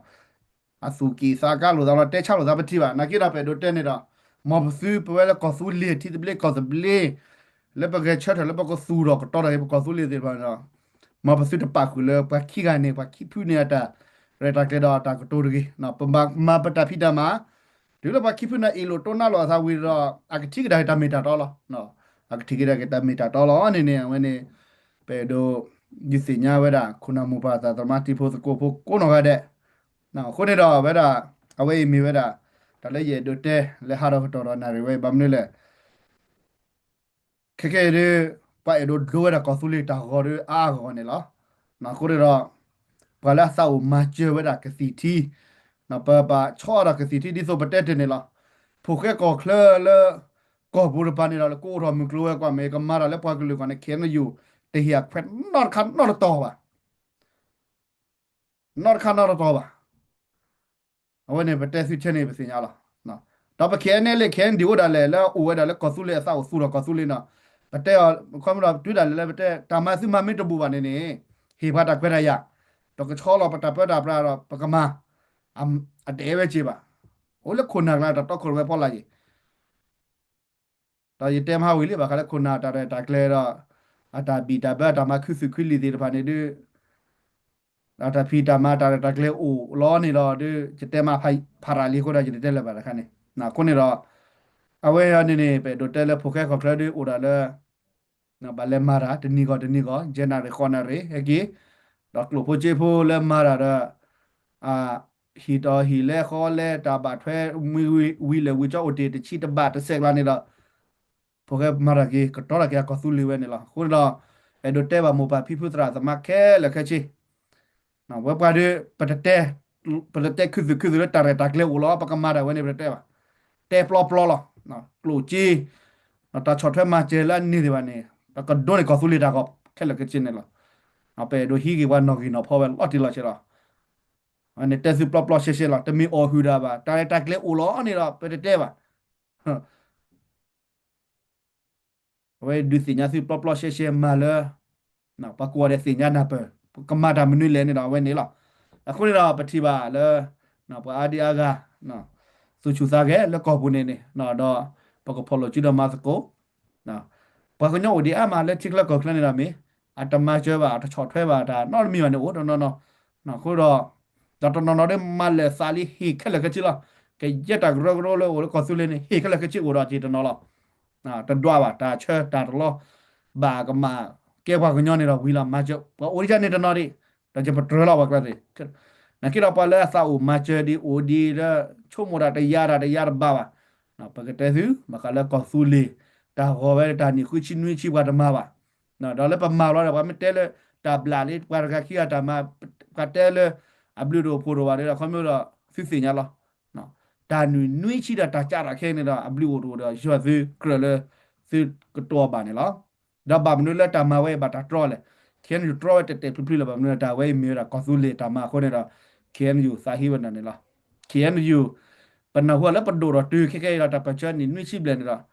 အသူၣ်ကံၢ်သးကါလိာ်သးလီၤ တဲဆါလိာ်သးပထံၣ်ဘၣ် နာ်က့ဒီးပအဲၣ်ဒိးတဲန့ၣ်ဒီး မ်ပသု ပဝဲလၢကီၢ်သူလ့ၤထံသဘျ့ကီၢ်သဘျ့ လၢပဂဲၤဆၢထၢၣ်လၢပကသူၣ်ထီၣ်ကတီၤထီၣ်က့ၤပကီၢ်သူလ့ၤသ့ၣ်တဖၣ်န့ၣ်ဒီး မ်ပသုတပာ်ဃုာ်လၢပှၤခံဂၤန့ၣ် ပှၤခံဖုန့ၣ်အတၢ်ရဲၣ်တၢ်ကျဲၤဒီးတၢ်ကတိၤတဂ့ၤ, ပမၤပတၢ်ဖံးတၢ်မၤ တုၤလၢပှၤခံဖုန့ၣ်အ့ၣ်လိာ်တိၢ်နါလိာ်အသးဝံၤဒီး အကထံၣ်ကဒါက့ၤတၢ်မ့ၢ်တၢ်တီလီၤ. အကထံၣ်ကဒါက့ၤတၢ်မ့ၢ်တၢ်တီလီၤန့ၣ်န့ၣ် အဝဲန့ၣ် ပအဲၣ်ဒိး ဒုးသ့ၣ်ညါဝဲဒၣ် ခိၣ်နၢ်မိၢ်ပၢ်သးသမါတံၤဖိသကိးဖိကိးနီၢ်ဂၤဒဲး, အဃိန့ၣ်ဒီး အဝဲဒၣ် အဝဲအံၤမ့ၢ်ဝဲဒၣ် တၢ်လၢယအဲၣ်ဒိးတဲ လၢဟးထီၣ်ကတီၢ်ဒီးနၣ်ရံၣ်ဝဲအံၤ ဘၣ်မနုၤလဲၣ် ခဲကဲအံၤဒုး ပှၤအဲၣ်ဒိးဒိဝဲဒၣ်ကီၢ်သူလ့ၤတၢ်ဂီၤဒီးအါအါဂီၢ်ဂီၢ်န့ၣ်လီၤ. အဃိန့ၣ်ဒီး ပှၤလၢအသးအိၣ်မၤစၢၤဝဲဒၣ်ကသံၣ်ထံ ပပာ်ဆီအီၤဒီးကသံၣ်ထံဒ်သိးပတဲတ့ၢ်န့ၣ်လီၤ. ဖိၣ်ဃဲကီၢ်ချၢလၢ ကီၢ်ပူၤတပၤန့ၣ်ဒီး လၢကအိၣ်ထီၣ်မုၢ်ကျိၤဝဲၤကွာ်မ့ၢ် ကမၤတၢ်လၢပှၤကလုာ်အဂီၢ်န့ၣ် KNU တဟ့ၣ်အခွဲးနီတခါနီတတီၤဘၣ် နီတခါနီတတီၤဘၣ်. အဝဲန့ၣ်ပတဲသုထဲန့ၣ်ပသ့ၣ်ညါလီၤ. ဒီးပ KNLA KNDO အိၣ်ဒၣ်လဲာ် လၢအအိၣ်ဝဲဒၣ်လၢကီၢ်သူလ့ၤအသးအိၣ်သူၣ်ထီၣ်ကီၢ်သူလ့ၤန့ၣ် ပတဲအီၤ ခီဖျိဒီးတုၤဒၣ်လဲာ်လၢပတဲ တၢ်မၤသုမၤမ့ၢ်တဘူးဘၣ်န့ၣ်န့ၣ် ဟ့ၣ်ပှၤတၢ်ခွဲးတၢ်ယာ် ဒီးကဆီလီၤပတၢ်ပၢတၢ်ပြးဒီး ပကမၤ အတအဲၣ်ဝဲက့ၤဘၣ်. အိၣ်လၢခိၣ်နၢ်ကျါတၢ်တီခိၣ်ရိၣ်မဲဖီလာ်ယံၤ ဒီးယတဲမဟါဝံၤလံဘၣ်ဃးလၢခိၣ်နၢ်တၢ်ရဲၣ်တၢ်ကျဲၤဒီး အတၢ်ဘံၣ်တၢ်ဘၢ အတၢ်မၤခုသုးခုလံာ်သ့ၣ်တဖၣ်န့ၣ်ဒုး အတၢ်ဖံးတၢ်မၤတၢ်ရဲၣ်တၢ်ကျဲၤအိၣ်လီၤန့ၣ်ဒီးဒုး ယတဲမဟါဖးရၤလံအဃိဒီး ယတတဲလၢၤဘၣ်တခါန့ၣ်. အဃိန့ၣ်ဒီး အဝဲအံၤန့ၣ်န့ၣ် ပအဲၣ်ဒိးတဲလၢဖိၣ်ဃဲကီၢ်ချၢဒုးအိၣ်ဒၣ်လၢ ဘၣ်လဲၤမၤတၢ် တနံၤဂီၢ်တနံၤဂီၢ် ယဲၢ်နၣ်ရံၣ်ဃိးနၣ်ရံၣ် ဟဲက့ၤ ဒီးကျိၣ်ဖိစ့ဖိလၢမၤတၢ်ဒီး ဟံၣ်တီၢ်ဟံၣ်လဲဃီလဲ တၢ်ဘၣ်ထွဲဝံၤလဲၤဝံၤကၠီအိၣ်တ့ၢ်တဆံတဘၣ်တစဲးကျါန့ၣ်ဒီး ဖိၣ်ဃဲမၤတၢ်က့ၤ ကတီၤတၢ်က့ၤအကီၢ်သူလ့ၤဝဲန့ၣ်လီၤ. အဃိန့ၣ်ဒီး အဲၣ်ဒိးတဲဘၣ်မိၢ်ပၢ်ဖံဖုသရၣ်သမါခဲလၢာ်ခဲဆ့ ဝဲပှၤဒီး ပတတဲ ပတတဲခုၣ်သုးခုၣ်သုးလၢတၢ်ရဲၣ်တၢ်ကျဲၤအိၣ်လီၤ ပကမၤတၢ်ဝဲန့ၣ် ပတတဲဘၣ်. တဲပျီပျီလီၤ. ကျိၣ်စ့ တၢ်ဆီၣ်ထွဲမၤစၢၤလၢအန့ၢ်သ့ၣ်တဖၣ်န့ၣ် ပကဒိးန့ၢ်ကီၢ်သူလ့ၤတၢ်ဂီၤခဲလၢာ်ခဲဆ့န့ၣ်လီၤ. ပအဲၣ်ဒိးဟံးက့ၤပှၤနီၣ်ဂံၢ်နီၣ်ဖီဝဲလီၤတံၢ်လီၤဆဲးလီၤ. န့ၣ်တဲသုပျီပျီရှဲရှဲလီၤ. တမ့ၢ်အီၣ်ဟုၣ်ဒၣ်ဘၣ်. တၢ်ရဲၣ်တၢ်ကျဲၤအိၣ်လီၤန့ၣ်ဒီး ပတတဲဘၣ်. အဝဲဒုးသ့ၣ်ညါသုပျီပျီရှဲရှဲမၤလၢ ပှၤကိးဂၤဒဲးသ့ၣ်ညါနၢ်ပၢၢ် ကမၤတၢ်မနုၤလဲၣ်န့ၣ်ဒီး အဝဲန့ၣ်လီၤ. အဃိန့ၣ်ဒီး ပထံၣ်ဘၣ်လၢ ပှၤအါဒံအါဂၤ သူၣ်ဆူၣ်သးဂဲၤလၢကီၢ်ပူၤန့ၣ်န့ၣ် ဒီးပကဖီၣ်လိာ်စုဒီးမၤသကိး ပှၤကညီအိၣ်ဒံးအါမးလၢထံချၢကီၢ်ချၢန့ၣ်ဒီးမ့ၢ် အတမၤစၢၤဘၣ် အတဆီၣ်ထွဲဘၣ်တၢ်နီတမံၤဘၣ်န့ၣ် အိၣ်တနီၤနီၤ. အဃိဒီး ဒီးတနီၤနီၤဒီးမၤလဲၢ်သးလံဟ့ၣ်ခဲလၢာ်ခဲဆ့လီၤ. ကယဲၢ်တၢ်ကရၢကရိလၢအိၣ်လၢကီၢ်သူလ့ၤန့ၣ် ဟ့ၣ်ခဲလၢာ်ခဲဆ့အိၣ်ဒီးက့ၤတနီၤလီၤ. တဒွးဘၣ် တၢ်ဆၢတၢ်တလီ ဘၣ်ကမၣ်ကဲပှၤကညီန့ၣ်ဒီးဝံၤလီၤ မၤစၢၤ ပှၤအိၣ်ဒံးန့ၣ်တနီၤဒံး ဒီးယပတြၢၤလီၤပှၤကျါသ့ၣ် နာ်က့ဒီးပှၤလၢအသးအိၣ်မၤစၢၤဒံးအိၣ်ဒံးလၢ ဆိကမိၣ်တၢ်တယၤတၢ်တယၤတဘၣ်ဘၣ်. ပကတဲသု ဘၣ်ဃးလၢကီၢ်သူလ့ၤ တၢ်ဂီၤဝဲတၢ်နံၣ်ဃုဆံနွံဆံပှၤတမၤဘၣ်. ဒီးလၢပမၤလီၤဒီး ပှၤမ့ၢ်တဲလၢ တၢ်ဘျးလံ ပှၤတဂၤခံဂၤတၢ်မၤ ပှၤတဲလၢ အဘျုးတအိၣ်ဖှိၣ်တအိၣ်ဘၣ်ဒီး ခီမ့ၢ်ဒီး သုသ့ၣ်ညါလီၤ. တၢ်နံၣ်နွံဆံဒီးတၢ်ကးတၢ်ခဲအံၤန့ၣ်ဒီး အဘျုးအိၣ်တအိၣ်ဒီး ယွၤသုကြၢးလၢ သုကတိၤအီၤဘၣ်န့ၣ်လီၤ. ဒီးဘၣ်မနုၤလၢတၢ်မၤဝဲအံၤဘၣ်တၢ်တြီလဲၣ်. ခဲအံၤန့ၣ် တြီဝဲတဲာ်တဲာ်ဖျုးဖျုးလၢၤ ဘၣ်မနုၤလၢတၢ်ဝဲအံၤမ့ၢ်ဝဲဒၣ်ကီၢ်သူလ့ၤတၢ်မၤအဃိန့ၣ်ဒီး ခဲအံၤန့ၣ် ယသးဟ့ဝဲဒၣ်န့ၣ်လီၤ. ခဲအံၤန့ၣ် ပနၢ်ဟူလၢပဒိၣ်ဒီးတုၤခဲကဲအံၤဒီး တၢ်ပၢၢ်ဆၢနံၣ်နွံဆံဘျဲၣ်န့ၣ်ဒီး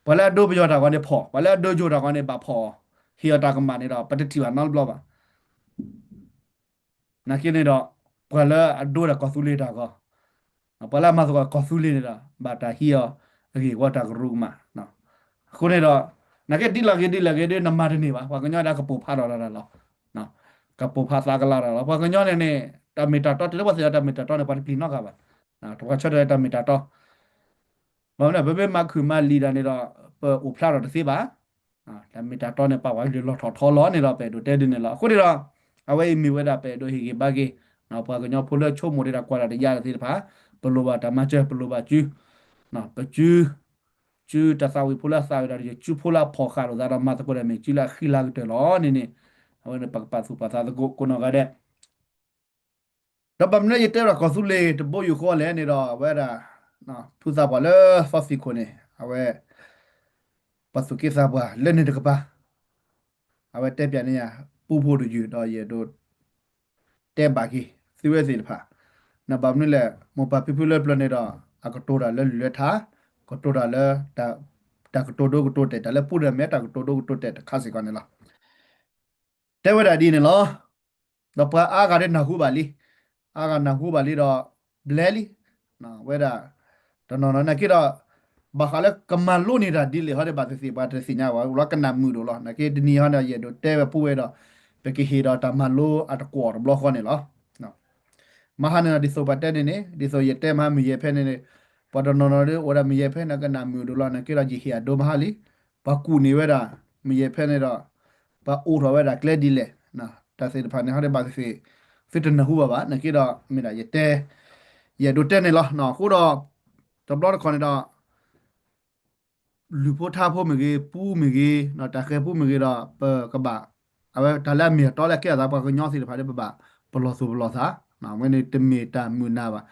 ပှၤလၢအဒိပယီၤတၢ်ဂီၤန့ၣ်ဖီၣ် ပှၤလၢအဒိယိၤတၢ်ဂီၤန့ၣ် ဘၣ်ဖီၣ်အီၤ ဟ့ၣ်အီၤတၢ်ကမၣ်န့ၣ်ဒီး ပတထံၣ်ဘၣ်နီတဘျီဘၣ်. နာ်က့န့ၣ်ဒီး ပှၤလၢအဒိဒီးကီၢ်သူလ့ၤတၢ်ဂီၤ, ပှၤလၢအမၤသကိးကီၢ်သူလ့ၤန့ၣ်ဒီး ဘၣ်တၢ်ဟံးအီၤအဂ့ၢ်အဝီတၢ်ကရူၢ်ကမၣ်. အဃိန့ၣ်ဒီး နာ်က့ဒ်လဲၣ်ဂ့ၤဒ်လဲၣ်ဂ့ၤဒီး နမၤတန့ၢ်ဘၣ်, ပှၤကညီဒၣ်ကပိာ်ဖးထီၣ်တၢ်လီၤ. ကပိာ်ဖးသးကလၤတၢ်လီၤ. ပှၤကညီန့ၣ်န့ၣ် တၢ်မ့ၢ်တၢ်တီတုၤလၢပှၤသ့ၣ်ညါတၢ်မ့ၢ်တၢ်တီန့ၣ် ပှၤတပျံၤနီတဂၤဘၣ်. ပှၤဆၢထၢၣ်တၢ်မ့ၢ်တၢ်တီ ဘၣ်မနုၤ ပမ့ၢ်မၤခုၣ်မၤလံၤတၢ်န့ၣ်ဒီး ပအိၣ်ဖျါထီၣ်တသ့ဘၣ်. တၢ်မ့ၢ်တၢ်တီန့ၣ် ပာ်ပှၤကလုာ်လီၤထီၣ်ထီလီၤန့ၣ်ဒီး ပအဲၣ်ဒိးတဲဒ်န့ၣ်လီၤ. အဃိန့ၣ်ဒီး အဝဲအံၤမ့ၢ်ဝဲဒၣ်ပအဲၣ်ဒိးဟ့ၣ်ဂံၢ်ဘါက့ၤ ပှၤကညီဖိလၢဆိကမိၣ်တ့ၢ်တၢ်ကွၢ်တၢ်တယါတသ့ၣ်တဖၣ် ပလိၣ်ဘၣ်တၢ်မၤစၢၤ ပလိၣ်ဘၣ်စု ပစု စုတၢ်သးဝံၣ်ဖိလၢအသးဝံၣ်ဒီး ယစုဖိလၢအဖီၣ်ဃာ်လိာ်သးဒီး မၤသကိးတၢ်မ့ၢ်စုလၢအဃံလၤကတၢၢ်လီၤန့ၣ်န့ၣ် အဝဲန့ၣ်ပကပာ်သူၣ်ပာ်သးသကိးကိးနီၢ်ဂၤဒဲး ဒီးဘၣ်မနုၤယတဲဒီးကီၢ်သူလ့ၤတဘိယူၢ်ဃီလဲၣ်န့ၣ်ဒီး အဝဲဒၣ် ဖုသးပှၢ်လၢသီသံၣ်ခိၣ်န့ၣ် အဝဲ ပှၤသူၣ်က့သးပှၢ်လၢန့ၣ်တကပၤ အဝဲတဲပၠးန့ၢ်ယၤ ပူဖိတယုၢ်ဒီးယအဲၣ်ဒိး တဲဘၣ်က့ၤ သုဝဲသ့ၣ်တဖၣ် နဘၣ်မနုၤလဲၣ် မိၢ်ပၢ်ဖံဖုလၢပျၢၤန့ၣ်ဒီး အကတိၤတၢ်လၢလုၢ်လၢထါ ကတိၤတၢ်လၢ တၢ်ကတိၤဒိကတိၤတဲာ် တၢ်လၢပူဒီးမ့ၢ်တၢ်ကတိၤဒိကတိၤတဲာ်တခါစ့ၢ်ကီးန့ၣ်လီၤ. တဲဝဲဒၣ်ဒ်န့ၣ်လီၤ. ဒီးပှၤအါဂၤဒ်နၢ်ဟူဘၣ်လံ, အါဂၤနၢ်ဟူဘၣ်လံဒီး ဘျဲလံ, ဝဲဒၣ် တနီၤနီၤနာ်က့ဒီး ဘၣ်ဃးလၢကမၤလိန့ၢ်တၢ်ဒ်လဲၣ်ဟီဒီး ဘၣ်သ့ၣ်သ့ၣ်ပှၤတသ့ၣ်ညါဘၣ် လီၤကနၣ်မုာ်ဒိၣ်လီၤ. နာ်က့တနံၤဟီန့ၣ် ယအဲၣ်ဒိးတဲဝဲပူဝဲဒီး ပကဟ့ၣ်ဒီးတၢ်မၤလိအတကွီၢ်တဘျီဃီန့ၣ်လီၤ. မဟါန့ၣ်ဒီး ဒ်သိးပှၤတဲန့ၣ်န့ၣ် ဒ်သိးယတဲမဟါမုၢ်ယဲၢ်ဖဲန့ၣ်န့ၣ် ပှၤတနီၤနီၤဒီး အိၣ်ဝဲဒၣ်မုၢ်ယဲၢ်ဖဲန့ၣ် ကနၣ်မုာ်ဒိၣ်လီၤ. နာ်က့ဒီး ယဟ့ၣ်အဒိမဟါလံ, ပှၤကူၣ်န့ၢ်ဝဲဒၣ် မုၢ်ယဲၢ်ဖဲန့ၣ်ဒီး ပှၤအိးထီၣ်ဝဲဒၣ်ကျဲဒ်လဲၣ်, တၢ်သ့ၣ်တဖၣ်န့ၣ် ဟီဒီးဘၣ်သ့ၣ်သ့ၣ် သုတနၢ်ဟူဘၣ်ဘၣ်. နာ်က့ဒီး မ့ၢ်ဒၣ်ယတဲ ယအဲၣ်ဒိးတဲန့ၣ်လီၤ. အဃိဒီး တဘျီတခီၣ်န့ၣ်ဒီး လုၢ်ဖိထါဖိမ့ၢ်ဂ့ၤ, ပူမ့ၢ်ဂ့ၤ, တၢ်ဃဲၤပူမ့ၢ်ဂ့ၤဒီး ပကဘၣ် အဝဲတၢ်လၢအမ့ၢ်အတီလၢအကဲအသး ပှၤကညီသ့ၣ်တဖၣ်ဒီး ပဘၣ်ပလီၢ်သူၣ်ပလီၢ်သး, အဝဲန့ၣ်တမ့ၢ်တၢ်မုာ်နၤဘၣ်,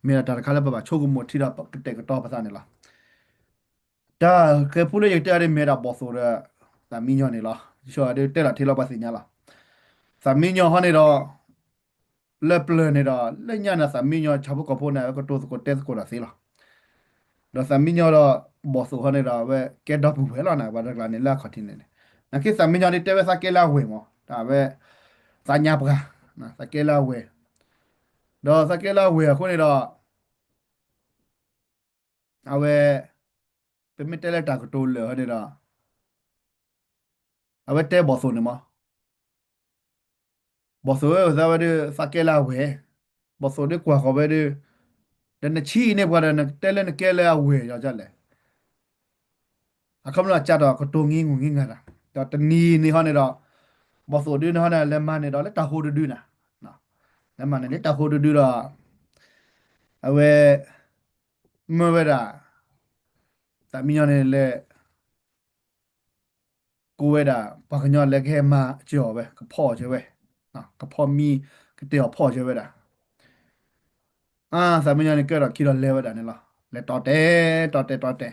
မ့ၢ်ဒၣ်တၢ်တခါလၢပဘၣ်ဆိကမိၣ်ထံဒီး ပကတဲာ်ကတီၤပသးန့ၣ်လီၤ. တၢ်ဃဲၤပူလၢယတဲအီၤဒ်မ့ၢ်ဒၣ်ဘီၣ်သိၣ်ဒီး သးမံညီန့ၣ်လီၤ. ယဆိဒီးတဲလီၤထဲလီၤပှၤသ့ၣ်ညါလီၤ. သးမံညီဟီန့ၣ်ဒီး လၢပျၢၤန့ၣ်ဒီး လၢညါန့ၣ် သးမံညီဆၣ်ဖိကီၢ်ဖိန့ၣ် အဝဲကတိၤသကိးတဲသကိးတၢ်သ့လီၤ. ဒီးသးမံညီဒီး ဘီၣ်သိၣ်ဟီန့ၣ်ဒီး အဝဲကဲဒီပုၢ်ဝဲၢ်လီၤန့ၣ် ပှၤတကျါန့ၣ်လၢအခီၣ်ထံးန့ၣ်န့ၣ်, နာ်က့သးမံညီဒ်တဲဝဲသးကဲလၢအဝဲၢ်မး, တၢ်ဝဲ သးညါပှၤ, သးကဲလၢအဝဲၢ်, ဒီးသးကဲလၢအဝဲၢ်အဃိန့ၣ်ဒီး အဝဲ ပမ့ၢ်တဲလၢတၢ်ကတိၤလၢာ်ဟီန့ၣ်ဒီး အဝဲတဲဘီၣ်သိၣ်န့ၣ်မး, ဘီၣ်သိၣ်ဝဲသးဝဲဒီး သးကဲလၢအဝဲၢ်, ဘီၣ်သိၣ်ဒ်ကွၢ်ဃီၤဝဲဒီး ဒီးနဆံးန့ၢ်ပှၤဒီး နတဲလၢနကဲလၢအဝဲၢ်ယီၤဒ်လဲၣ်. အခီပညီအကၢ်ဒီးကတိၤငံငူၢ်ငံငါတၢ်, ဒီးတနံၤန့ၣ်ဟီန့ၣ်ဒီး ဘီၣ်သိၣ်ဒုန့ၣ်ဟီန့ၣ် လဲၤမၤန့ၣ်ဒီးလၢတၢ်ဟိတဒုနၤ, လဲၤမၤန့ၣ်လၢတၢ်ဟိတဒုဒီး အဝဲ မၢဝဲဒၣ် သးမံညီန့ၣ်လဲၤ ကိးဝဲဒၣ် ပှၤကညီလၢကဟဲမၤစၢၤအီၤဝဲ ကဖီၣ်အီၤစၢၤဝဲ, ကဖီၣ်မံ ကတဲာ်အီၤဖီၣ်အီၤစၢၤဝဲဒၣ်. အါ သးမံညီန့ၣ်ကဲထီၣ်ခံဒီးလဲၤဝဲဒၣ်န့ၣ်လီၤ. လဲၤတီတဲာ် တီတဲာ် တီ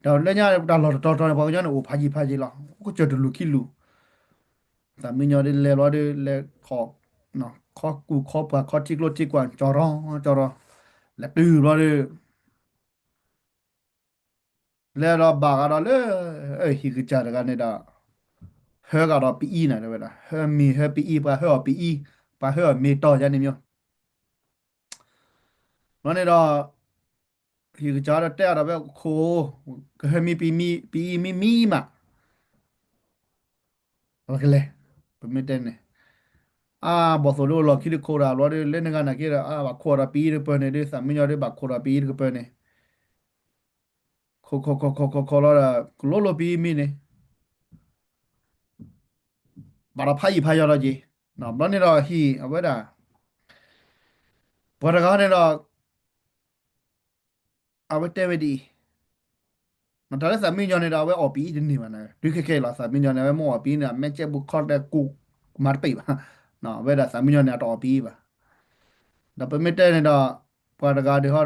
တဲာ်, ဒီးလၢညါတၢ်လီၢ်တတီၤတီၤန့ၣ် ပှၤကညီန့ၣ်အိၣ်ဖးယံၤဖးယံၤလီၤ. အိၣ်ကစၢၢ်တလူၢ်ခံလူၢ်, သးမံညီဒ်လဲၤဘျီဒ်လဲၤခီၣ် ခီကူၢ်ခီပှၢ်ခီထံကျိထံကွၢ် ကၠီရီကၠီရီ, လဲၤတုၤဘျီဒီး လဲၤဒီးဘၣ်ဂၤဒီးလၢ ဟံၣ်ကစၢ်တဂၤန့ၣ်ဒီး ဟၢကဒီးပအံနၤ တဲဝဲဒၣ်, ဟၢမ့ၤဟၢပအံ, ပှၤဟၢအီၤပအံ, ပှၤဟၢအီၤမ့ၤတီၤယါန့ၣ်မၠိ. ဘျီန့ၣ်ဒီး ဟံၣ်ကစၢ်ဒီးတဲအီၤဒီးဝဲခိၣ်, ကဟၢမ့ၤပအံမံမံမး ပကလဲၤ, ပမ့ၢ်တဲန့ၣ်, အါ ဘီၣ်သိၣ်ဒုးအိၣ်လီၢ်ခံဒုး ခိးတၢ်ဘျီဒီး လၢနဂၤနာ်က့ဒီး အါ ဘၣ်ခိးဒီးပအံတကပၢၢ်န့ၣ်ဒီး သးမံညီၤဒီး ဘၣ်ခိးဒီးပအံတကပၢၢ်န့ၣ်, ခိးခိးခိးခိးခိးခိးလီၤဒီး ကလိလိပအံမံန့ၣ်, ဘၣ်ဒီးဖးယံာ်ဖးယီၤလီၤက့ၤ, ဘျီန့ၣ်ဒီးဟံၣ်အဝဲဒၣ် ပှၤတဂၤန့ၣ်ဒီး အဝဲတဲဝဲဒ်အံၤ, မတၤလၢသးမံညီၤန့ၣ်ဒီး အဝဲအီၣ်ပအံတန့ၢ်ဘၣ်န့ၣ်, တုၤခဲခဲအံၤလီၤ သးမံညီၤန့ၣ် အဝဲမ့ၢ်အီၣ်ပအံန့ၣ် အမဲာ်ကဲဘူးခီတဲကူး မၤတပ့ၢ်ဘၣ်, အဝဲဒၣ်သးမံညီၤန့ၣ် အတအီၣ်ပအံဘၣ်, ဒီးပမ့ၢ်တဲန့ၣ်ဒီး ပှၤတဂၤဒုးဟီဒီး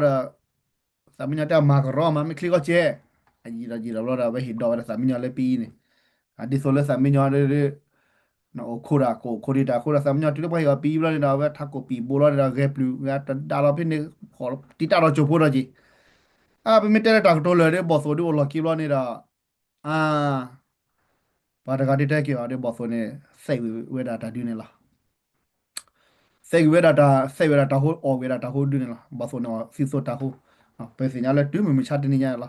သးမံညီၤတဲအမၤကရီမၤမ့ၢ်ချ့ကီၢ်ကဲ, အယံာ်ဒီးယံာ်ဒီးဘျီဒီး အဝဲဟ့ၣ်ဒီးဝဲဒၣ်သးမံညီၤလၢပအံန့ၣ်, အဒ်သိးလၢသးမံညီၤဒီး နအိၣ်ခိးတၢ် ကအိၣ်ခိးဒံးတၢ်အဃိဒီး သးမံညီၤတုၤလၢပှၤဟ့ၣ်အီၤပအံဘျီန့ၣ်ဒီး အဝဲထးခိၣ်ပံာ်ဘိလီၤန့ၣ်ဒီး ဂဲၤပျုၢ် ဂဲၤတဒါလီၤဖဲန့ၣ်, တံာ်တာ်ဒီးကၠိဖိဒီးက့ၤ, အါ ပမ့ၢ်တဲလၢတၢ်ကတိၤလၢာ်ဒီး ဘီၣ်သိၣ်ဒုးအိၣ်လီၢ်ခံဘျီန့ၣ်ဒီး အါ ပှၤတဂၤဒုးတဲက့ၤအီၤဒီး ဘီၣ်သိၣ်န့ၣ် သဲးဝံၤဝဲဒၣ်တၢ်ဒုးန့ၣ်လီၤ. သဲးဝံၤဝဲဒၣ်တၢ် သဲးဝံၤဝဲဒၣ်တၢ်ဟိ အီၣ်ဝံၤဝဲဒၣ်တၢ်ဟိဒုးန့ၣ်လီၤ. ဘီၣ်သိၣ်န့ၣ်အီၣ်သုးသိးတၢ်ဟိ, ပသ့ၣ်ညါလၢတုၤမုၢ်မဆါတနံၤညါန့ၣ်လီၤ.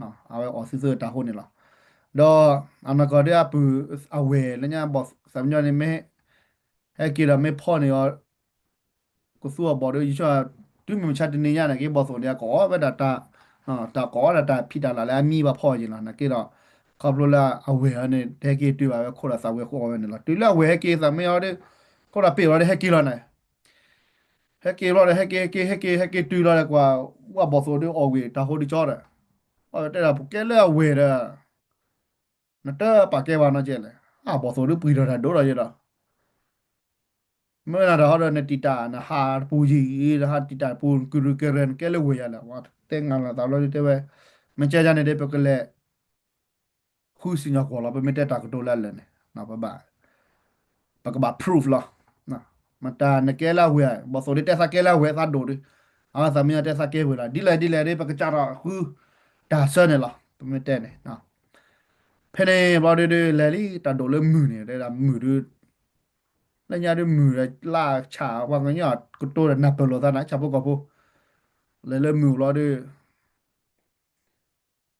အဝဲအီၣ်သုးသိးတၢ်ဟိန့ၣ်လီၤ. ဒီးအနီၢ်ကီၢ်ဒုးအပုၢ် အဝဲၢ်လၢညါ သးမံညီၤန့ၣ်မ့ၢ် ဟဲက့ၤဒီးမ့ၢ်ဖီၣ်န့ၢ်အီၤ ကသူအီၤဘီၣ်ဒီး ယဆိ တုၤမုၢ်မဆါတနံၤညါန့ၣ်က့ ဘီၣ်သိၣ်န့ၣ် အကအီၣ်ဝဲဒၣ်တၢ် တၢ်ကအီၣ်ဝဲဒၣ်တၢ်ဖံးတၢ်လၢ်လၢအမံဘၣ်ဖီၣ်က့ၤလီၤ. နာ်က့ဒီး ခီဖျိလၢအဝဲၢ်အီၤန့ၣ် တဟဲက့ၤတုၤဘၣ်ဝဲခိၣ်ဒီးသးဝဲဃိအီၣ်ဝဲန့ၣ်လီၤ. တုၤလၢအဝဲၢ်ဟဲက့ၤသးမံညီၤဒီး ခိၣ်ဒီးပ့ၢ်အီၤဒီးဟဲက့ၤလီၤန့ၣ် ဟဲက့ၤဘျီဒီး ဟဲက့ၤ ဟဲက့ၤ ဟဲက့ၤ ဟဲက့ၤတုၤလီၤဒီး ကွၢ်ဝဲဘီၣ်သိၣ်ဒီးအီၣ်ဝံၤတၢ်ဟိဒုးကၠီဒီး အီၣ်တဲဒၣ် ပကဲလၢအဝဲၢ်ဒီး နတပာ်ကဲဘၣ်နီတကဲလဲၣ်. အဘီၣ်သိၣ်ဒုးပှံၤထီၣ်တၢ်ဒိၣ်ဒီးယဲဒီး မ့ၢ်နၤတဟီဒီး နတံာ်တာ် နဟးတပူၤယံၤ နဟးတံာ်တာ်တပူၤ ကရူၢ်ကရၢၢ် နကဲလၢဝဲၢ်ယၤလဲၣ်. တဲငါလီၤသးဘျီဒုး တဲဝဲ မ့ၢ်ကဲယၤန့ၣ်ဒီး ပကလဲၤ ဃုစံၣ်ညီၣ်ကွီၢ်လီၤ. ပမ့ၢ်တဲတၢ်ကတိၤလၢအလၢာ်န့ၣ် ပဘၣ် ပကဘၣ် proof လီၤ. မတၤနကဲလၢအဝဲၢ် ဘီၣ်သိၣ်ဒုးတဲသးကဲလၢအဝဲၢ်သးဒိၣ်ဒုး အဝဲသးမံညီၤတဲသးကဲဝဲၢ်လီၤ. ဒ်လဲၣ်ဒ်လဲၣ်ဒုး ပကစးထီၣ်ဃုတၢ်ဆၢန့ၣ်လီၤ. ပမ့ၢ်တဲန့ၣ် ဖဲန့ၣ်ဘျီဒုးဒုး လဲၤလံတၢ်ဒိၣ်လၢမုၢ်န့ၣ် တဲဒၣ်မုၢ်ဒုး လၢညါဒုးမုၢ်ဒီးလၢဆၣ် ပှၤကညီကတိၤဒီးနၢ်ပၢၢ်လိာ်သးနၤ ဆၣ်ဖိကီၢ်ဖိ လဲၤလၢမုၢ်ဘျီဒုး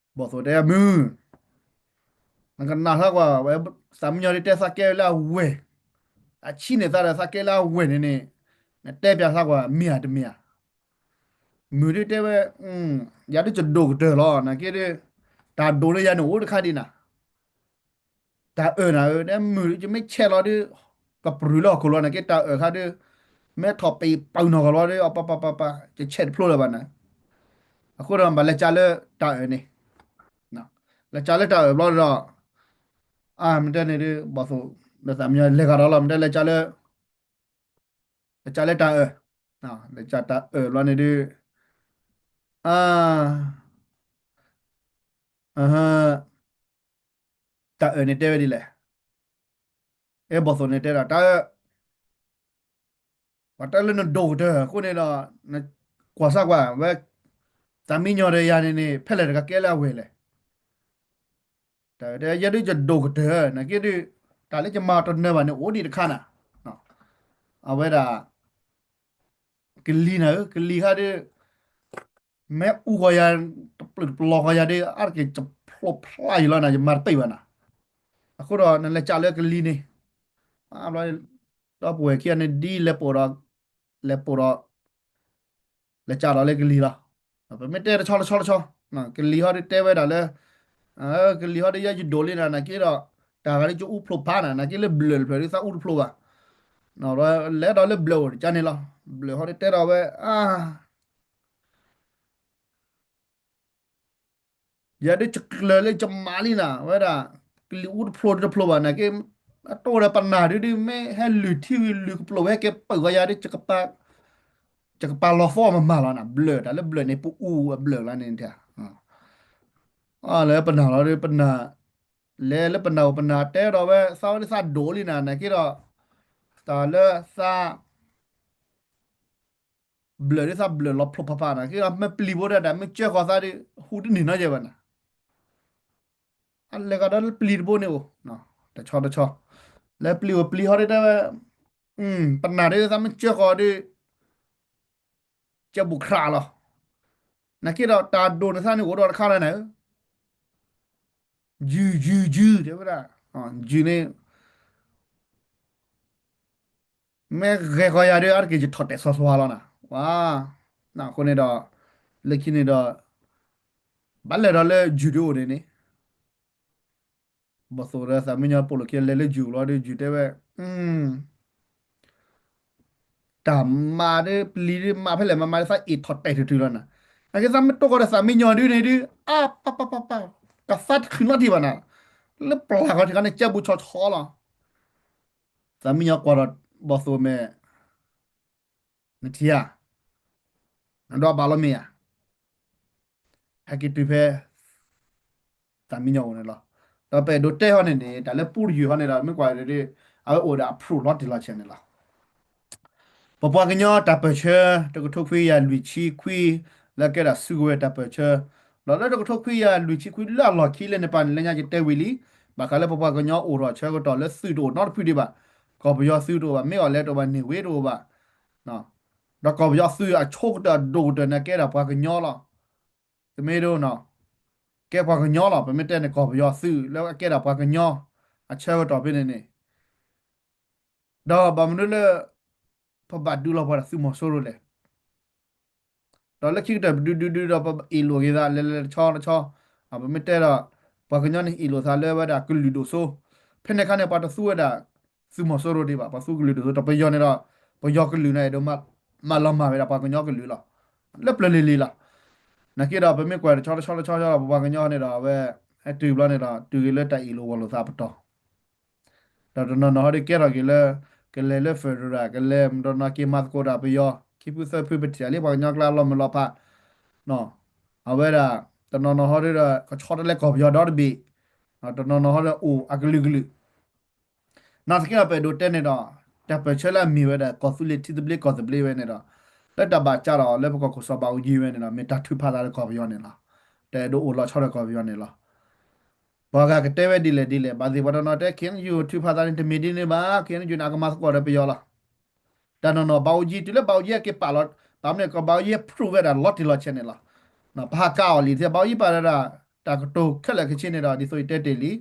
ဘီၣ်သိၣ်တဲမုၢ် နကနၣ်သးကွၢ် ဝဲသးမံညီၤဒုးတဲသးကဲလၢအဝဲၢ်, အဆံးန့ၢ်သးဒီးသးကဲလၢအဝဲၢ်န့ၣ်န့ၣ် နတဲပျးသးကွၢ် မ့ၢ်ဧါတမ့ၢ်ဧါ. မုၢ်ဒုးတဲဝဲ ယၤဒုးယဒိၣ်ကတၢၢ်လီၤ နာ်က့ဒုး တၢ်ဒိၣ်လၢယၤန့ၣ်အိၣ်တခါဒံးနၤ တၢ်အၢၣ်နၤဧၢ နမုၢ်ဒုး ယမ့ၢ်ဆဲးလီၤဒုး ကပြုၢ်လၢဟီၣ်ခိၣ်လီၤ နာ်က့တၢ်အၢၣ်ခါဒုး မ့ၢ်ထီၣ်ပံးပာ်နီၢ်ကီၢ်လီၤဒုး အပပပပ ယဆဲးတဖျိလၢၤဘၣ်နၤ. အဃိဒီးဘၣ်လဲၤကးလၢတၢ်အၢၣ်န့ၣ် လဲၤကးလၢတၢ်အၢၣ်ဘျီဒီး အမ့ၢ်တဲန့ၣ်ဒုး ဘီၣ်သိၣ် လၢသးမံညီၤလဲၤကးဒီးလီၤ မ့ၢ်တဲလဲၤကးလၢ လဲၤကးလၢတၢ်အၢၣ် လဲၤကးတၢ်အၢၣ်ဘျီန့ၣ်ဒုး တၢ်အၢၣ်န့ၣ်တဲဝဲဒ်လဲၣ်. အဲ ဘီၣ်သိၣ်န့ၣ်တဲဒၣ် တၢ်အၢၣ် ပှၤတဲလၢနဒိၣ်ကတၢၢ်အဃိန့ၣ်ဒီး ကွၢ်စၢ်ကွၢ် ဝဲ သးမံညီၤဒီးယၤန့ၣ်န့ၣ် ဖဲလဲၣ်တကးကဲလၢအဝဲၢ်လဲၣ်. တၢ်တဲယဲဒုးယဒိၣ်ကတၢၢ် နာ်က့ဒုး တၢ်လၢယမၤတနၢၤဘၣ်န့ၣ် အိၣ်ဒံးတခါနၤ. အဝဲဒၣ် ကလံၤနၤဧၢ ကလံၤခါဒုး မ့ၢ်အူဂီၤယၤ တပျုၢ်တပလီၢ်ဂီၤယၤဒုး အါတက့ၢ်ယဖျိဖျါယံၤလီၤနၤ ယမၤတပ့ၢ်ဘၣ်နၤ. အဃိဒီး နလဲၤကးလၢကလံၤန့ၣ် ဒီပုၢ်ဝဲၢ်ခံဂၤန့ၣ် ဒ်လဲၤပိာ်ဒီး လဲၤပိာ်ဒီး လဲၤကးဒီးလၢကလံၤလီၤ. ပမ့ၢ်တဲတဆီတဆီတဆီ ကလံၤဟီဒုးတဲဝဲဒၣ်လၢ ကလံၤဟီဒုးယဲယဒိၣ်လံနၤ နာ်က့ဒီး တၢ်ဂၤဒုးယအူဖျိဖးနၤ နာ်က့လၢဘျၢၣ်တဖျၢၣ်ဒုးသးအူတဖျိဘၣ်. လဲၤဒီးလၢဘျၢၣ်အိၣ်တကါန့ၣ်လီၤ. ဘျၢၣ်ဟီဒုးတဲဒီးဝဲ အါ ယၤဒုးယကျၢၤလၢယမၤလံနၤ ဝဲဒၣ် ကလံၤအူတဖျိတဖျိဘၣ် နာ်က့ အတိၢ်ဒီးပနၢ်ဒုးဒုး မ့ၢ်ဟဲလုၢ်ထံဝံၤလုၢ်ကပျိၢ်ဝဲဟဲက့ၤပၢၢ်ဂီၤယၤဒုး ယကပာ်လီၤသီမမၤလီၤနၤ ဘျၢၣ်တၢ်လၢဘျၢၣ်န့ၣ် ပအူအဘျၢၣ်လီၤန့ၣ် လၢပနၢ်လီၤဒုး ပနၢ် လဲၤလၢပနၢ်အိၣ်ပနၢ်တဲဒီးဝဲ သးဝဲဒုးသးဒိၣ်လံနၤ နာ်က့ဒီး တၢ်လၢသး ဘျၢၣ်ဒုးသးဘျၢၣ်လီၤဖျိဖးဖးနၤ က့ဒီးမ့ၢ်ပျံၤဘိဒၣ်တၢ်မ့ၢ်ကၢဃီၤသးဒုး ဟူတန့ၢ်နီတယဲၢ်ဘၣ်နၤ. အလဲၤကဒီးလၢပျံၤတဘိန့ၣ်အိၣ် တဆီတဆီ, လၢပျံၤဧိၤပျံၤဟီဒ်တဲဝဲ, ပနၢ်ဒ်သးမ့ၢ်ကၢဃီၤဒီး ကၢဘူးခရးလီၤ. နာ်က့ဒီးတၢ်ဒိၣ်န့ၣ်သးန့ၣ်အိၣ်ဒီးတခါလၢၤနၤဧၢ, ယုၢ်ယုၢ်ယုၢ် တဲဝဲဒၣ်, ယုၢ်န့ၣ် မ့ၢ်ဂဲၤဃီၤယၤဒီး အါတက့ၢ်ယထီၣ်တဲာ်ဆီဆီလီၤနၤ, ဝါ, အဃိန့ၣ်ဒီး လၢခံန့ၣ်ဒီး ဘၣ်လဲၤဒီးလၢယုၢ်ဒုအိၣ်န့ၣ်န့ၣ် ဘီၣ်သိၣ်ဒီးသးမံညီၤပိာ်လိာ်ခံလဲၤလၢယုၢ်လီၤဒီး ယုၢ်တဲဝဲ, တၢ်မၤဒီးပျံၤဒုး မၤဖဲလဲၣ်မၤမၤဒီး သးအ့ၣ်ထီၣ်တဲာ်တတုၤလီၤနၤ, နာ်က့သးမ့ၢ်တိၢ်ဃီၤဒီးသးမံညီၤဒုန့ၣ်ဒုး အါပပပပ, တၢ်သးတချုးနီတံၢ်ဘၣ်နၤ, လၢပျၢ်ဃီထံးခါန့ၣ် ကၢဘူးဆီဆီလီၤ. သးမံညီၤကွၢ်ဒီး ဘီၣ်သိၣ်မဲာ် နထံၣ်ဧါ, နဒွးဘၣ်လီၤမ့ၢ်ဧါ, ဟဲက့ၤတုၤဖဲ သးမံညီၤအိၣ်န့ၣ်လီၤ. ဒီးပအဲၣ်ဒိးတဲဟီန့ၣ်န့ၣ် တၢ်လၢပူတယုၢ်ဟီန့ၣ်ဒီး မ့ၢ်ကွၢ်ဒီး အဝဲအိၣ်ဒီးအဖျိၣ်လီၤတံၢ်လီၤဆဲးန့ၣ်လီၤ. ပပှၤကညီတၢ်ပၢၢ်ဆၢ တကထိခွံကယၤလွံၢ်ဆံခွံ လၢကဲဒၣ်စုကဝဲၤတၢ်ပၢၢ်ဆၢ, ဒီးလၢတကထိခွံကယၤလွံၢ်ဆံခွံလၢအလီၢ်ခံလဲၣ်န့ၣ်ပၣ်န့ၣ် လၢညါယတဲဝံၤလံ, ဘၣ်ဃးလၢပပှၤကညီအိၣ်ထီၣ်ဆၢကတီၢ်လၢသုးတအိၣ်နီတဖုဒံးဘၣ်, ကီၢ်ပယီၤသုးတအိၣ်ဘၣ်, မ့ၢ်အီၤလဲၤတအိၣ်ဘၣ်, န့ၢ်ဝ့တအိၣ်ဘၣ်, ဒီးကီၢ်ပယီၤသုးအဆိကတၢၢ်အဒိၣ်ကတၢၢ်န့ၣ် ကဲဒၣ်ပှၤကညီလီၤ. တမ့ၢ်ဒ်နီၤ, ကဲပှၤကညီလီၤ. ပမ့ၢ်တဲန့ၣ် ကီၢ်ပယီၤသုးလၢအကဲဒၣ်ပှၤကညီ အဆၢကတီၢ်ဖဲန့ၣ်န့ၣ်, ဒီးဘၣ်မနုၤလၢ ပဘၣ်ဒုးလီၤပှၤဒီးသုးမီၤစိရိၤလဲၣ်. ဒီးလၢခံကတၢၢ်ပဒုးဒုးဒုးဒီး ပအ့ၣ်လိာ်က့ၤသးလဲၤလဲၤတဆီတဆီ, ပမ့ၢ်တဲဒီး ပှၤကညီန့ၣ်အ့ၣ်လိာ်သးလၢဝဲဒၣ်ကလုာ်ဒိၣ်စိ, ဖဲန့ၣ်အခါန့ၣ် ပှၤတသူဝဲဒၣ်သုးမီၤစိရိၤဒံးဘၣ်, ပှၤသူကလုာ်ဒိၣ်စိ, ဒီးပယီၤန့ၣ်ဒီး ပယီၤကလုာ်န့ၣ်အဲၣ်ဒိးမၤလီၤမၢ်ဝဲဒၣ်ပှၤကညီကလုာ်လီၤ. လၢပျၢၤလံၤလံၤလီၤ. နာ်က့ဒီး ပမ့ၢ်ကွၢ်တဆီတဆီတဆီဒီး ပပှၤကညီန့ၣ်ဒီး အဝဲ ဟဲတုၤဘျီန့ၣ်ဒီး တုၤက့ၤလၢတၢ်အ့ၣ်လိာ်ဝီၢ်လိာ်သးပတီၢ် ဒီးတနီၤနီၤဟီဒီးကဲထီၣ်က့ၤလၢ ကလဲၤလၢ federal ကလဲၤ တနီၤက့ၤမၤသကိးတၢ်ပယီၤ ခံဖုသၢဖု ပထံၣ်လံ ပှၤကညီကျါအလီၤမုၢ်လီၤဖး, အဝဲဒၣ် တနီၤနီၤဟီဒီး ကဆီတလဲကီၢ်ပယီၤဒီတဘ့ၣ်, တနီၤနီၤဟီဒီးအိၣ်အကလုာ်ကလုာ် နာ်သက့ဒီး ပအဲၣ်ဒိးတဲန့ၣ်ဒီး တၢ်ပၢၢ်ဆၢလၢအမ့ၢ်ဝဲဒၣ် ကီၢ်သူလ့ၤထံသဘျ့ကီၢ်သဘျ့ဝဲန့ၣ်ဒီး လၢတၢ်ဘၣ်ကးဒီးလၢပကီၢ်ခိၣ်စီၤဘးအူကၠံဝဲန့ၣ်ဒီး မ့ၢ်တၢ်ထုကဖၣ်သးလၢကီၢ်ပယီၤန့ၣ်လီၤ. တအဲၣ်ဒိးအိၣ်လီၤဆီဒီးကီၢ်ပယီၤန့ၣ်လီၤ. ပှၤဂၤကတဲဝဲဒ်လဲၣ်ဒ်လဲၣ် ဘၣ်သ့ၣ်ပှၤတနီၤတဲ ခ့ၣ်အဲၣ်ယူၣ် ထုကဖၣ်သးန့ၣ် တမ့ၢ်ဒ်န့ၣ်ဘၣ်, ခ့ၣ်အဲၣ်ယူၣ်န့ၣ် အကမၤသကိးဒီးပယီၤလီၤ. တၢ်နီၢ်နီၢ် ဘးအူကၠံ တုၤလၢဘးအူကၠံအက့ၤပာ်လီၤ, ဘၣ်မနုၤကီး ဘးအူကၠံ prove ဝဲဒၣ်လီၤတံၢ်လီၤဆဲးန့ၣ်လီၤ. ပဟးကးအီၤလံ ထဲဘးအူကၠံပာ်လီၤဒၣ် တၢ်ကတိၤခဲလၢာ်ခဲဆ့န့ၣ်ဒီး ဒ်သိးယတဲတ့ၢ်လံ,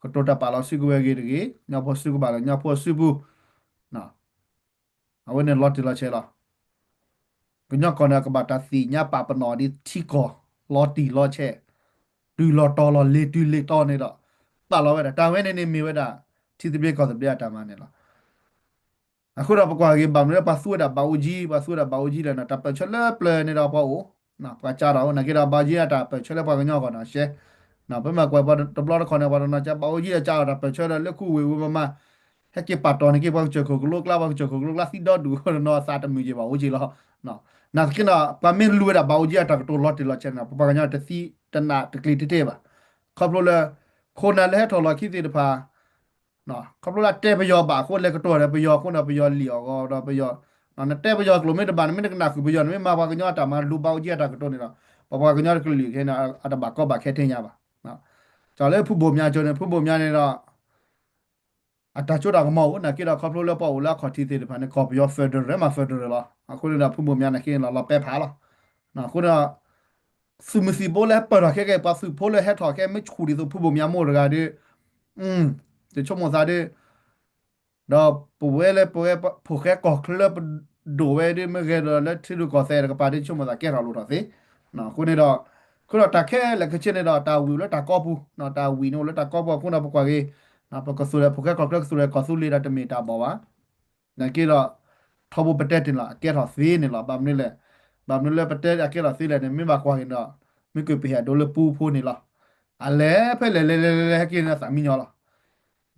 ကတိၤတၢ်ပာ်လီၤစုကဝဲၤဂ့ၤတဂ့ၤ, ကညီဖိစုကဘၣ်ဒီးကညီဖိစုပူၤ အဝဲန့ၣ်လီၤတံၢ်လီၤဆဲးလီၤ. ကညီကီၢ်န့ၣ် ကဘၣ်တၢ်သ့ၣ်ညါပာ်ပနီၣ်ဒ်ထံကီၢ်လီၤတံၢ်လီၤဆဲး, တုၤလီၤတီၤလီၤ လ့ၤတုၤလ့ၤတီၤန့ၣ်ဒီး ပာ်လီၤဝဲဒၣ် တၢ်ဝဲန့ၣ်န့ၣ်မ့ၢ်ဝဲဒၣ် ထံသဘျ့ကီၢ်သဘျ့အတၢ်မၤန့ၣ်လီၤ. အဃိဒီးပကွၢ်က့ၤ ဘၣ်မနုၤလၢပှၤသူဝဲဒၣ်ဘးအူကၠံ, ပှၤသူဝဲဒၣ်ဘးအူကၠံလဲၣ်န့ၣ် တၢ်ပၢၢ်ဆၢလၢပျၢၤန့ၣ်ဒီးပှၤအိၣ်, ပှၤကးထီၣ်အိၣ် နာ်က့ဒီး ဘးအူကၠံအတၢ်ပၢၢ်ဆၢလၢပှၤကညီဂီၢ်န့ၣ်ရှဲ, ပမ့ၢ်ကွၢ်ပှၤတဘျီတခီၣ်န့ၣ် ပှၤတနီၤကး ဘးအူကၠံအကးထီၣ်တၢ်ပၢၢ်ဆၢဒီးလၢခူဝ့ၢ်ဝ့ၢ်မးမး, ဟဲက့ၤပာ်တီၢ်န့ၢ်က့ၤ ပှၤကစၢၢ်ခိၣ်ကလိကျါ ပှၤကစၢၢ်ခိၣ်ကလိကျါသံဒီဒူၣ် တနီၤသးတမုာ်က့ၤဘၣ်အူကၠံလီၤ. နာ်သက့ဒီး ပှၤမ့ၢ်လူၤဝဲဒၣ်ဘးအူကၠံအတၢ်ကတိၤလီၤတံၢ်လီၤဆဲးန့ၣ် ပပှၤကညီတသံတနးတကျံၤတ့ၢ်တ့ၢ်ဘၣ်. ခီဖျိလၢ ခိၣ်နၢ်လၢဟဲထီၣ်လီၢ်ခံသ့ၣ်တဖၣ် ခီဖျိလၢတဲပယီၤဘၣ်အဃိ လဲၤကတိၤဒီးပယီၤအဃိန့ၣ် ပယီၤလံၣ်အီၣ်ဂီၤဒီးပယီၤ, နတဲပယီၤကျိာ်မ့ၢ်တဘၣ် နမ့ၢ်တကနၣ်ဃုာ်ပယီၤ နမ့ၢ်မၤပှၤကညီအတၢ်မၤ လူၤဘးအူကၠံအတၢ်ကတိၤန့ၣ်ဒီး ပပှၤကညီတကလုာ်ခဲန့ၣ် အတဘၣ်ကီဘၣ်ခဲထဲညါဘၣ်. ကၠီလၢဖုဘိၣ်မၠါကၠိန့ၣ် ဖုဘိၣ်မၠါန့ၣ်ဒီး အတၢ်စိတၢ်ကမီၤအိၣ် နာ်က့ဒီး ခီဖျိလၢပှၤအိၣ်လၢအခီၣ်ထံးသ့ၣ်တဖၣ်န့ၣ် ကီၢ်ပယီၤ federal မး federal လီၤ. အဃိန့ၣ်ဒီး ဖုဘိၣ်မၠါနာ်က့န့ၣ်လီၤ လီၤပဲဖးလီၤ. အဃိဒီး သုးမုၢ်သံၣ်ဘိလၢဟဲပၢၢ်ထီၣ်ခဲကဲ ပှၤသုးဖိလၢဟဲထီၣ်ခဲ မ့ၢ်ဆူၣ်ဒ်သိးဖုဘိၣ်မၠါမိၢ်တဂၤဒီး တဆိကမိၣ်သးဒီး ဒီးပဝဲလၢပဝဲဖိၣ်ဃဲကီၢ်ချၢပဒိၣ်ဝဲဒီး မ့ၢ်ဂဲၤဒီးလၢထံရူၢ်ကီၢ်သဲးတကပၤဒီး ဆိကမိၣ်သးကဲထီၣ်လိၣ်ထီၣ်သ့. အဃိန့ၣ်ဒီး အဃိဒီးတၢ်ခဲလၢာ်ခဲဆ့န့ၣ်ဒီး တၢ်ဝံၤလၢတၢ်ကီပူၤ, တၢ်ဝံၤန့ၣ်အိၣ်လၢတၢ်ကီပူၤအဃိဒီး ပကွၢ်က့ၤ ပကသူၣ်လၢဖိၣ်ဃဲကီၢ်ချၢ ကသူၣ်လၢကီၢ်သူလ့ၤဒီးတမ့ၢ်တၢ်ဘၣ်ဘၣ်. နာ်က့ဒီး ထီဘိပတဲတ့ၢ်လီၤ အကဲထီၣ်သ့န့ၣ်လီၤ. ဘၣ်မနုၤလဲၣ်, ဘၣ်မနုၤလၢပတဲအကဲထီၣ်သ့လဲၣ်န့ၣ် မ့ၢ်ဘၣ်ကွၢ်က့ၤဒီး မ့ၢ်က့ၤပဟဲၣ်ဒိလၢပူဖိန့ၣ်လီၤ. အလဲၤဖဲလဲၣ်လဲၤလဲၤလဲၤလဲၤဟဲက့ၤန့ၣ်သးမံညီၤလီၤ.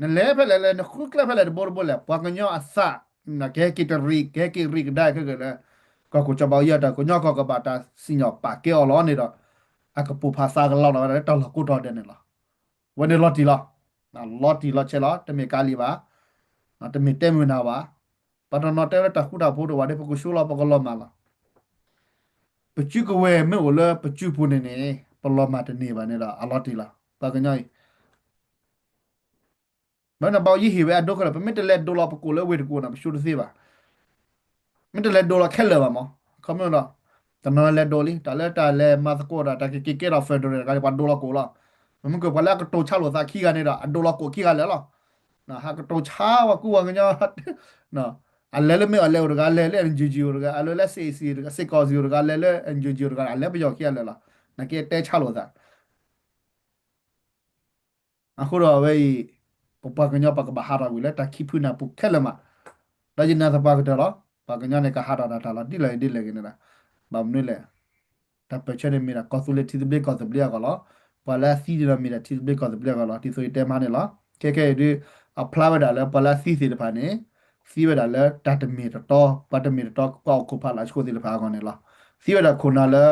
နလဲၤဖဲလဲၣ်လဲၤ နဃုကျဲဖဲလဲၣ်တဘိတဘိလဲၣ် ပှၤကညီအသး ကဟဲက့ၤတရံး ကဟဲက့ၤရံးကဒါခဲက့ၤလၢ ကီၢ်ခိၣ်စီၤဘးအူကၠံအတၢ်ကညီ ကီၢ်ကဘၣ်တၢ်စံၣ်ညီၣ်ပာ်ကဲအီၤလီၤန့ၣ်ဒီး အကပိာ်ဖးသးကလီၤလီၤဝဲဒၣ်လၢတၢ်လီၢ်ကိးတီၤဒဲးန့ၣ်လီၤ. ဝဲန့ၣ်လီၤတံၢ်လီၤ, လီၤတံၢ်လီၤဆဲးလီၤ တမ့ၢ်ကါလံဘၣ်, တမ့ၢ်တဲမုာ်နၤဘၣ်. ပှၤတနီၤတဲလၢတၢ်ဃူတၢ်ဖိးတအိၣ်ဘၣ်ဒီး ပကဆှိလီၤ ပကလီၤမၢ်လီၤ. ပစုကဝဲၤမ့ၢ်အိၣ်လၢပစုပူၤန့ၣ်န့ၣ် ပလီၤမၢ်တန့ၢ်ဘၣ်န့ၣ်ဒီး အလီၤတံၢ်လီၤ ပှၤကညီအံၤ ဘၣ်နဘၣ်ယဟ့ၣ်ဝဲအဒိခဲလၢာ် ပမ့ၢ်တလဲၤဒိလီၤပကိာ်လၢဝ့ၢ်တကူၣ်န့ၣ် ပဆိတသ့ဘၣ်. မ့ၢ်တလဲၤဒိလီၤခဲလၢာ်ဘၣ်မး, ခီမ့ၢ်ဒီး တနီၤလဲၤဒိလံ တၢ်လၢတၢ်လဲၤမၤသကိးဒီး တၢ်ကက့ၤကဲထီၣ် federal တဂၤန့ၣ် ပှၤဒိလီၤကိာ်လီၤ. မ့မ့ၢ်ကွၢ်ပှၤလၢအကတိၤဆါလိာ်သးခံဂၤန့ၣ်ဒီး အဒိလီၤကိာ်ခံဂၤလၢာ်လီၤ. ဟးကတိၤဆါပှၤကူပှၤကညီ အလဲၤလၢမ့ၢ်အလဲၤအိၣ်တဂၤ လဲၤလၢ NUG အိၣ်တဂၤ အလဲၤလၢ စစ်ကောင်စီ အိၣ်တဂၤ စစ်ကောင်စီ အိၣ်တဂၤ လဲၤလၢ NUG အိၣ်တဂၤ အလဲၤပယီၤခံဂၤလၢာ်လီၤ. နာ်က့တဲဆါလိာ်သး အဃိဒီးအဝဲအံၤ ပပှၤကညီပကဘၣ်ဟးထီၣ်ကွံာ်လၢတၢ်ခံဖုနၢ်ပူၤခဲလၢာ်မး, ဒီးယနာ်သပှၢ်ကတၢၢ်လီၤ. ပှၤကညီန့ၣ် ကဟးထီၣ်တၢ်တၢ်လီၤ ဒ်လဲၣ်ဂ့ၤဒ်လဲၣ်ဂ့ၤန့ၣ်ဒီး ဘၣ်မနုၤလဲၣ်, တၢ်ပၢၢ်ဆၢန့ၣ်မ့ၢ်ဒၣ်ကီၢ်သူလ့ၤထံသဘျ့ကီၢ်သဘျ့အဂီၢ်လီၤ. ပှၤလၢအသံန့ၣ်ဒီးမ့ၢ်ဒၣ်ထံသဘျ့ကီၢ်သဘျ့အဂီၢ်လီၤ. ဒ်သိးယတဲမးန့ၣ်လီၤ. ခဲခဲအံၤဒုး အဖျါဝဲဒၣ်လၢပှၤလၢအသံသ့ၣ်တဖၣ်န့ၣ် သံဝဲဒၣ်လၢတၢ်တမ့ၢ်တတီ, ပှၤတမ့ၢ်တတီ ပှၤအိၣ်ခိၣ်ဖးလၢအဆှိသ့ၣ်တဖၣ်အဂီၢ်န့ၣ်လီၤ. သံဝဲဒၣ်ခိၣ်နၢ်လၢ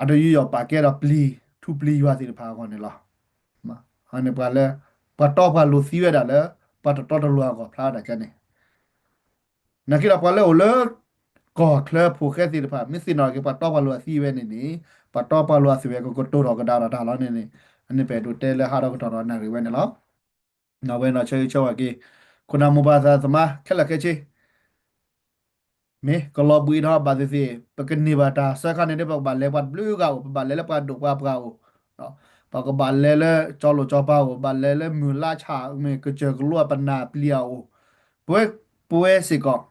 အတယူးယီၣ်ပာ်ကဲဒီးပျံၤ ထူပျံၤယွၤသ့ၣ်တဖၣ်အဂီၢ်န့ၣ်လီၤ. န့ၣ်ပှၤလၢ ပှၤတီပှၤလိၤသံဝဲဒၣ်လၢ ပှၤတတီတလိၤအဂီၢ်ဖျါဝဲဒၣ်ကဲန့ၣ်, နာ်က့ဒီးပှၤလၢအိၣ်လၢ ကီၢ်ချၢဖိၣ်ဃဲသ့ၣ်တဖၣ် မ့ၢ်သ့ၣ်နီၣ်ထီၣ်က့ၤပှၤတီပှၤလိၤအသံဝဲန့ၣ်န့ၣ် ပှၤတီပှၤလိၤအသံဝဲကကတိၤထီၣ်ကဒါဒီးတၢ်လီၤန့ၣ်န့ၣ်, အန့ၣ်ပအဲၣ်ဒိးတဲလၢဟးထီၣ်ကတီၢ်ဒီးနၣ်ရံၣ်ဝဲန့ၣ်လီၤ. ဝဲနီၢ်ဆၢဂ့ၤဆၢဝါက့ၤ ခိၣ်နၢ်မိၢ်ပၢ်သရၣ်သမါခဲလၢာ်ခဲဆ့ မ့ၢ်ကလီၤဘှံးထီၣ်ဘၣ်သ့ၣ်သ့ၣ် ပကန့ၢ်ဘၣ်တၢ်စၢခါန့ၣ်ဒီး ပကဘၣ်လဲၤပှၤတဘျုးဂၤအိၣ်, ပဘၣ်လဲၤလၢပှၤဒိၣ်ပှၤပှၢ်အိၣ်, ပကဘၣ်လဲၤလၢကၠီလိာ်ကၠီပၤအိၣ်, ဘၣ်လဲၤလၢမုၢ်လါဆၣ် မ့ၢ်ကစၢၢ်ကလိအပနၢ်ပျံၤအအိၣ်, ပဝဲ ပဝဲစ့ၢ်ကီး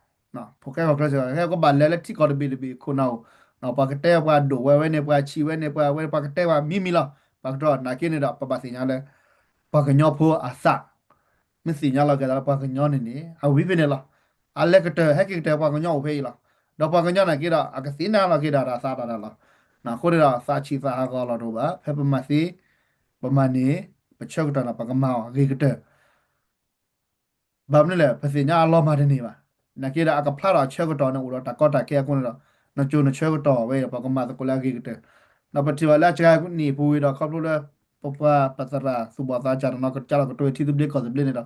ဖိၣ်ဃဲကီၢ်ချၢစ့ၢ်ကီး ကဘၣ်လဲၤလၢထံကီၢ်တဘ့ၣ်တဘ့ၣ်ခိၣ်နၢ်အိၣ်, ပှၤကတဲပှၤဒိၣ်ဝဲဝဲန့ၣ် ပှၤဆံးဝဲန့ၣ် ပှၤဝဲ ပှၤကတဲပှၤမံၤမံၤလီၤ. ပှၤကတၢၢ်နာ်က့န့ၣ်ဒီး ပဘၣ်သ့ၣ်ညါလၢ ပှၤကညီဖိအသး မ့ၢ်သ့ၣ်ညါလီၤက့ၤသးလၢပှၤကညီန့ၣ်န့ၣ် အဝံၤဖဲန့ၣ်လီၤ. အလဲၤကတၢၢ် ဟဲက့ၤကတၢၢ်ပှၤကညီအိၣ်ဖဲအံၤလီၤ. ဒီးပှၤကညီနာ်က့ဒီး အကသ့ၣ်ညါလီၤက့ၤဒၣ်တၢ်သးတၢ်တၢ်လီၤ. အဃိန့ၣ်ဒီး သးဆံးသးဟးဂီၤလီၤတအိၣ်ဘၣ်. ဖဲပမၤသ့ ပမၤန့ၣ် ပဆၢကတီၢ်န့ၣ် ပကမၤအီၤအဂ့ၤကတၢၢ် ဘၣ်မနုၤလဲၣ် ပသ့ၣ်ညါအလီၤမၢ်တန့ၢ်ဘၣ်. နာ်က့ဒီး အကဖျါထီၣ်အဆၢကတီၢ်န့ၣ် အိၣ်ဒီးတၢ်ကီတၢ်ခဲအဃိန့ၣ်ဒီး နကၠိနဆၢကတီၢ်ဝဲအံၤ ပကမၤသကိးလၢအဂ့ၤကတၢၢ်. ဒီးပထံၣ်ဘၣ်လၢအစှၤနံၣ်အပူၤဝံၤဒီး ခီဖျိလၢ ပပှၤပသရၣ်သူၣ်ဘီၣ်သးစၢ်တနီၤ ကစးထီၣ်ကတိၤထံသဘျ့ကီၢ်သဘျ့န့ၣ်ဒီး မူထီၣ်ဂဲၤထီၣ်ဒီဒူၣ်. ပ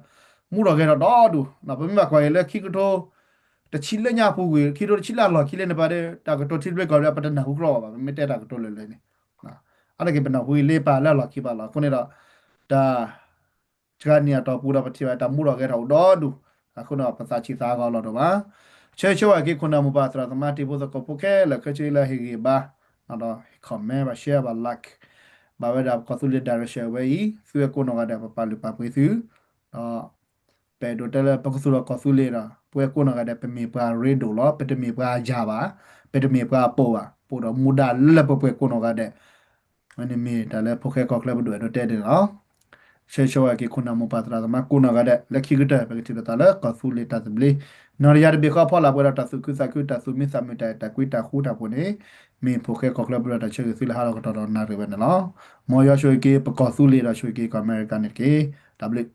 မ့ၢ်ဘၣ်ကွၢ်က့ၤလၢခံကထိ တဆံလၢညါအပူၤကွံာ် ခံကထိတဆံလၢအလီၢ်ခံလၢန့ၣ်ပၤဒီး တၢ်ကတိၤထံသဘျ့ကီၢ်သဘျ့ ပတနၢ်ဟူကြီဘၣ်ဘၣ်. ပမ့ၢ်တဲတၢ်ကတိၤလၢာ်လၢာ်န့ၣ် အါတက့ၢ်ပနၢ်ဟူအံၤလၢပၤလၢအလီၢ်ခံပၤလီၤ. အဃိန့ၣ်ဒီး တၢ် စှၤနံၣ်အတီၢ်ပူၤဒီး ပထံၣ်ဘၣ်တၢ်မူထီၣ်ဂဲၤထီၣ်အိၣ်ဒီဒူၣ်. အဃိန့ၣ်ဒီး ပသးဆံးသးဟးဂီၤလီၤတအိၣ်ဘၣ်. ဆၢဂ့ၤဆၢဝါက့ၤ ခိၣ်နၢ်မိၢ်ပၢ်သရၣ်သမါတံၤဖိသကိးဖိခဲလၢာ် ခဲဆ့လၢဟ့ၣ်ဂံၢ်ဘါ ဒီး comment ဘၣ် share ဘၣ် like ဘၣ်ဝဲဒၣ် ပကီၢ်သူလ့ၤ direction ဝဲအံၤ သုဝဲကိးနီၢ်ဂၤဒဲး ပပာ်လုၢ်ပာ်ပှ့ၤသု ဒီး ပအဲၣ်ဒိးတဲလၢပကသူၣ်ထီၣ်ကီၢ်သူလ့ၤဒီး ပဝဲကိးနီၢ်ဂၤဒဲး ပမ့ၢ်ပှၤရ့ဒိၣ်လီၤ. ပတမ့ၢ်ပှၤယၤဘၣ်, ပတမ့ၢ်ပှၤအပိာ်ဘၣ်, ပအိၣ်ဒီးမူဒါလၢလၢပှဲၤပှဲၤကိးနီၢ်ဂၤဒဲး. အန့ၣ်မ့ၢ်တၢ်လၢဖိၣ်ဃဲကီၢ်ချၢပဒိၣ်အဲၣ်ဒိးတဲန့ၣ်လီၤ. ဆၢဂ့ၤဆၢဝါက့ၤခိၣ်နၢ်မိၢ်ပၢ်သရၣ်သမါကိးနီၢ်ဂၤဒဲး လၢခံကတၢၢ် ပကထံၣ်လိာ်သးလၢကီၢ်သူလ့ၤတၢ်သဘျ့ နီၢ်တယၤတဘ့ၣ်ဃီအဖီလာ် ပှဲၤဒီးတၢ်သူၣ်ခုသးခု တၢ်သူၣ်မံသးမုာ် တၢ်အဲၣ်တၢ်ကွံ တၢ်ဃူတၢ်ဖိးန့ၣ် မ့ၢ်ဖိၣ်ဃဲကီၢ်ချၢပဒိၣ်တၢ်ဆၢဂ့ၤသုလၢဟးထီၣ်ကတီၢ်ဒီးနၣ်ရံၣ်ဝဲန့ၣ်လီၤ. မ်ယွၤဆိၣ်ဂ့ၤက့ၤပကီၢ်သူလ့ၤဒီးဆိၣ်ဂ့ၤက့ၤကီၢ်အမဲရကၤန့ၣ်တက့ၢ်. တၢ်ဘျုး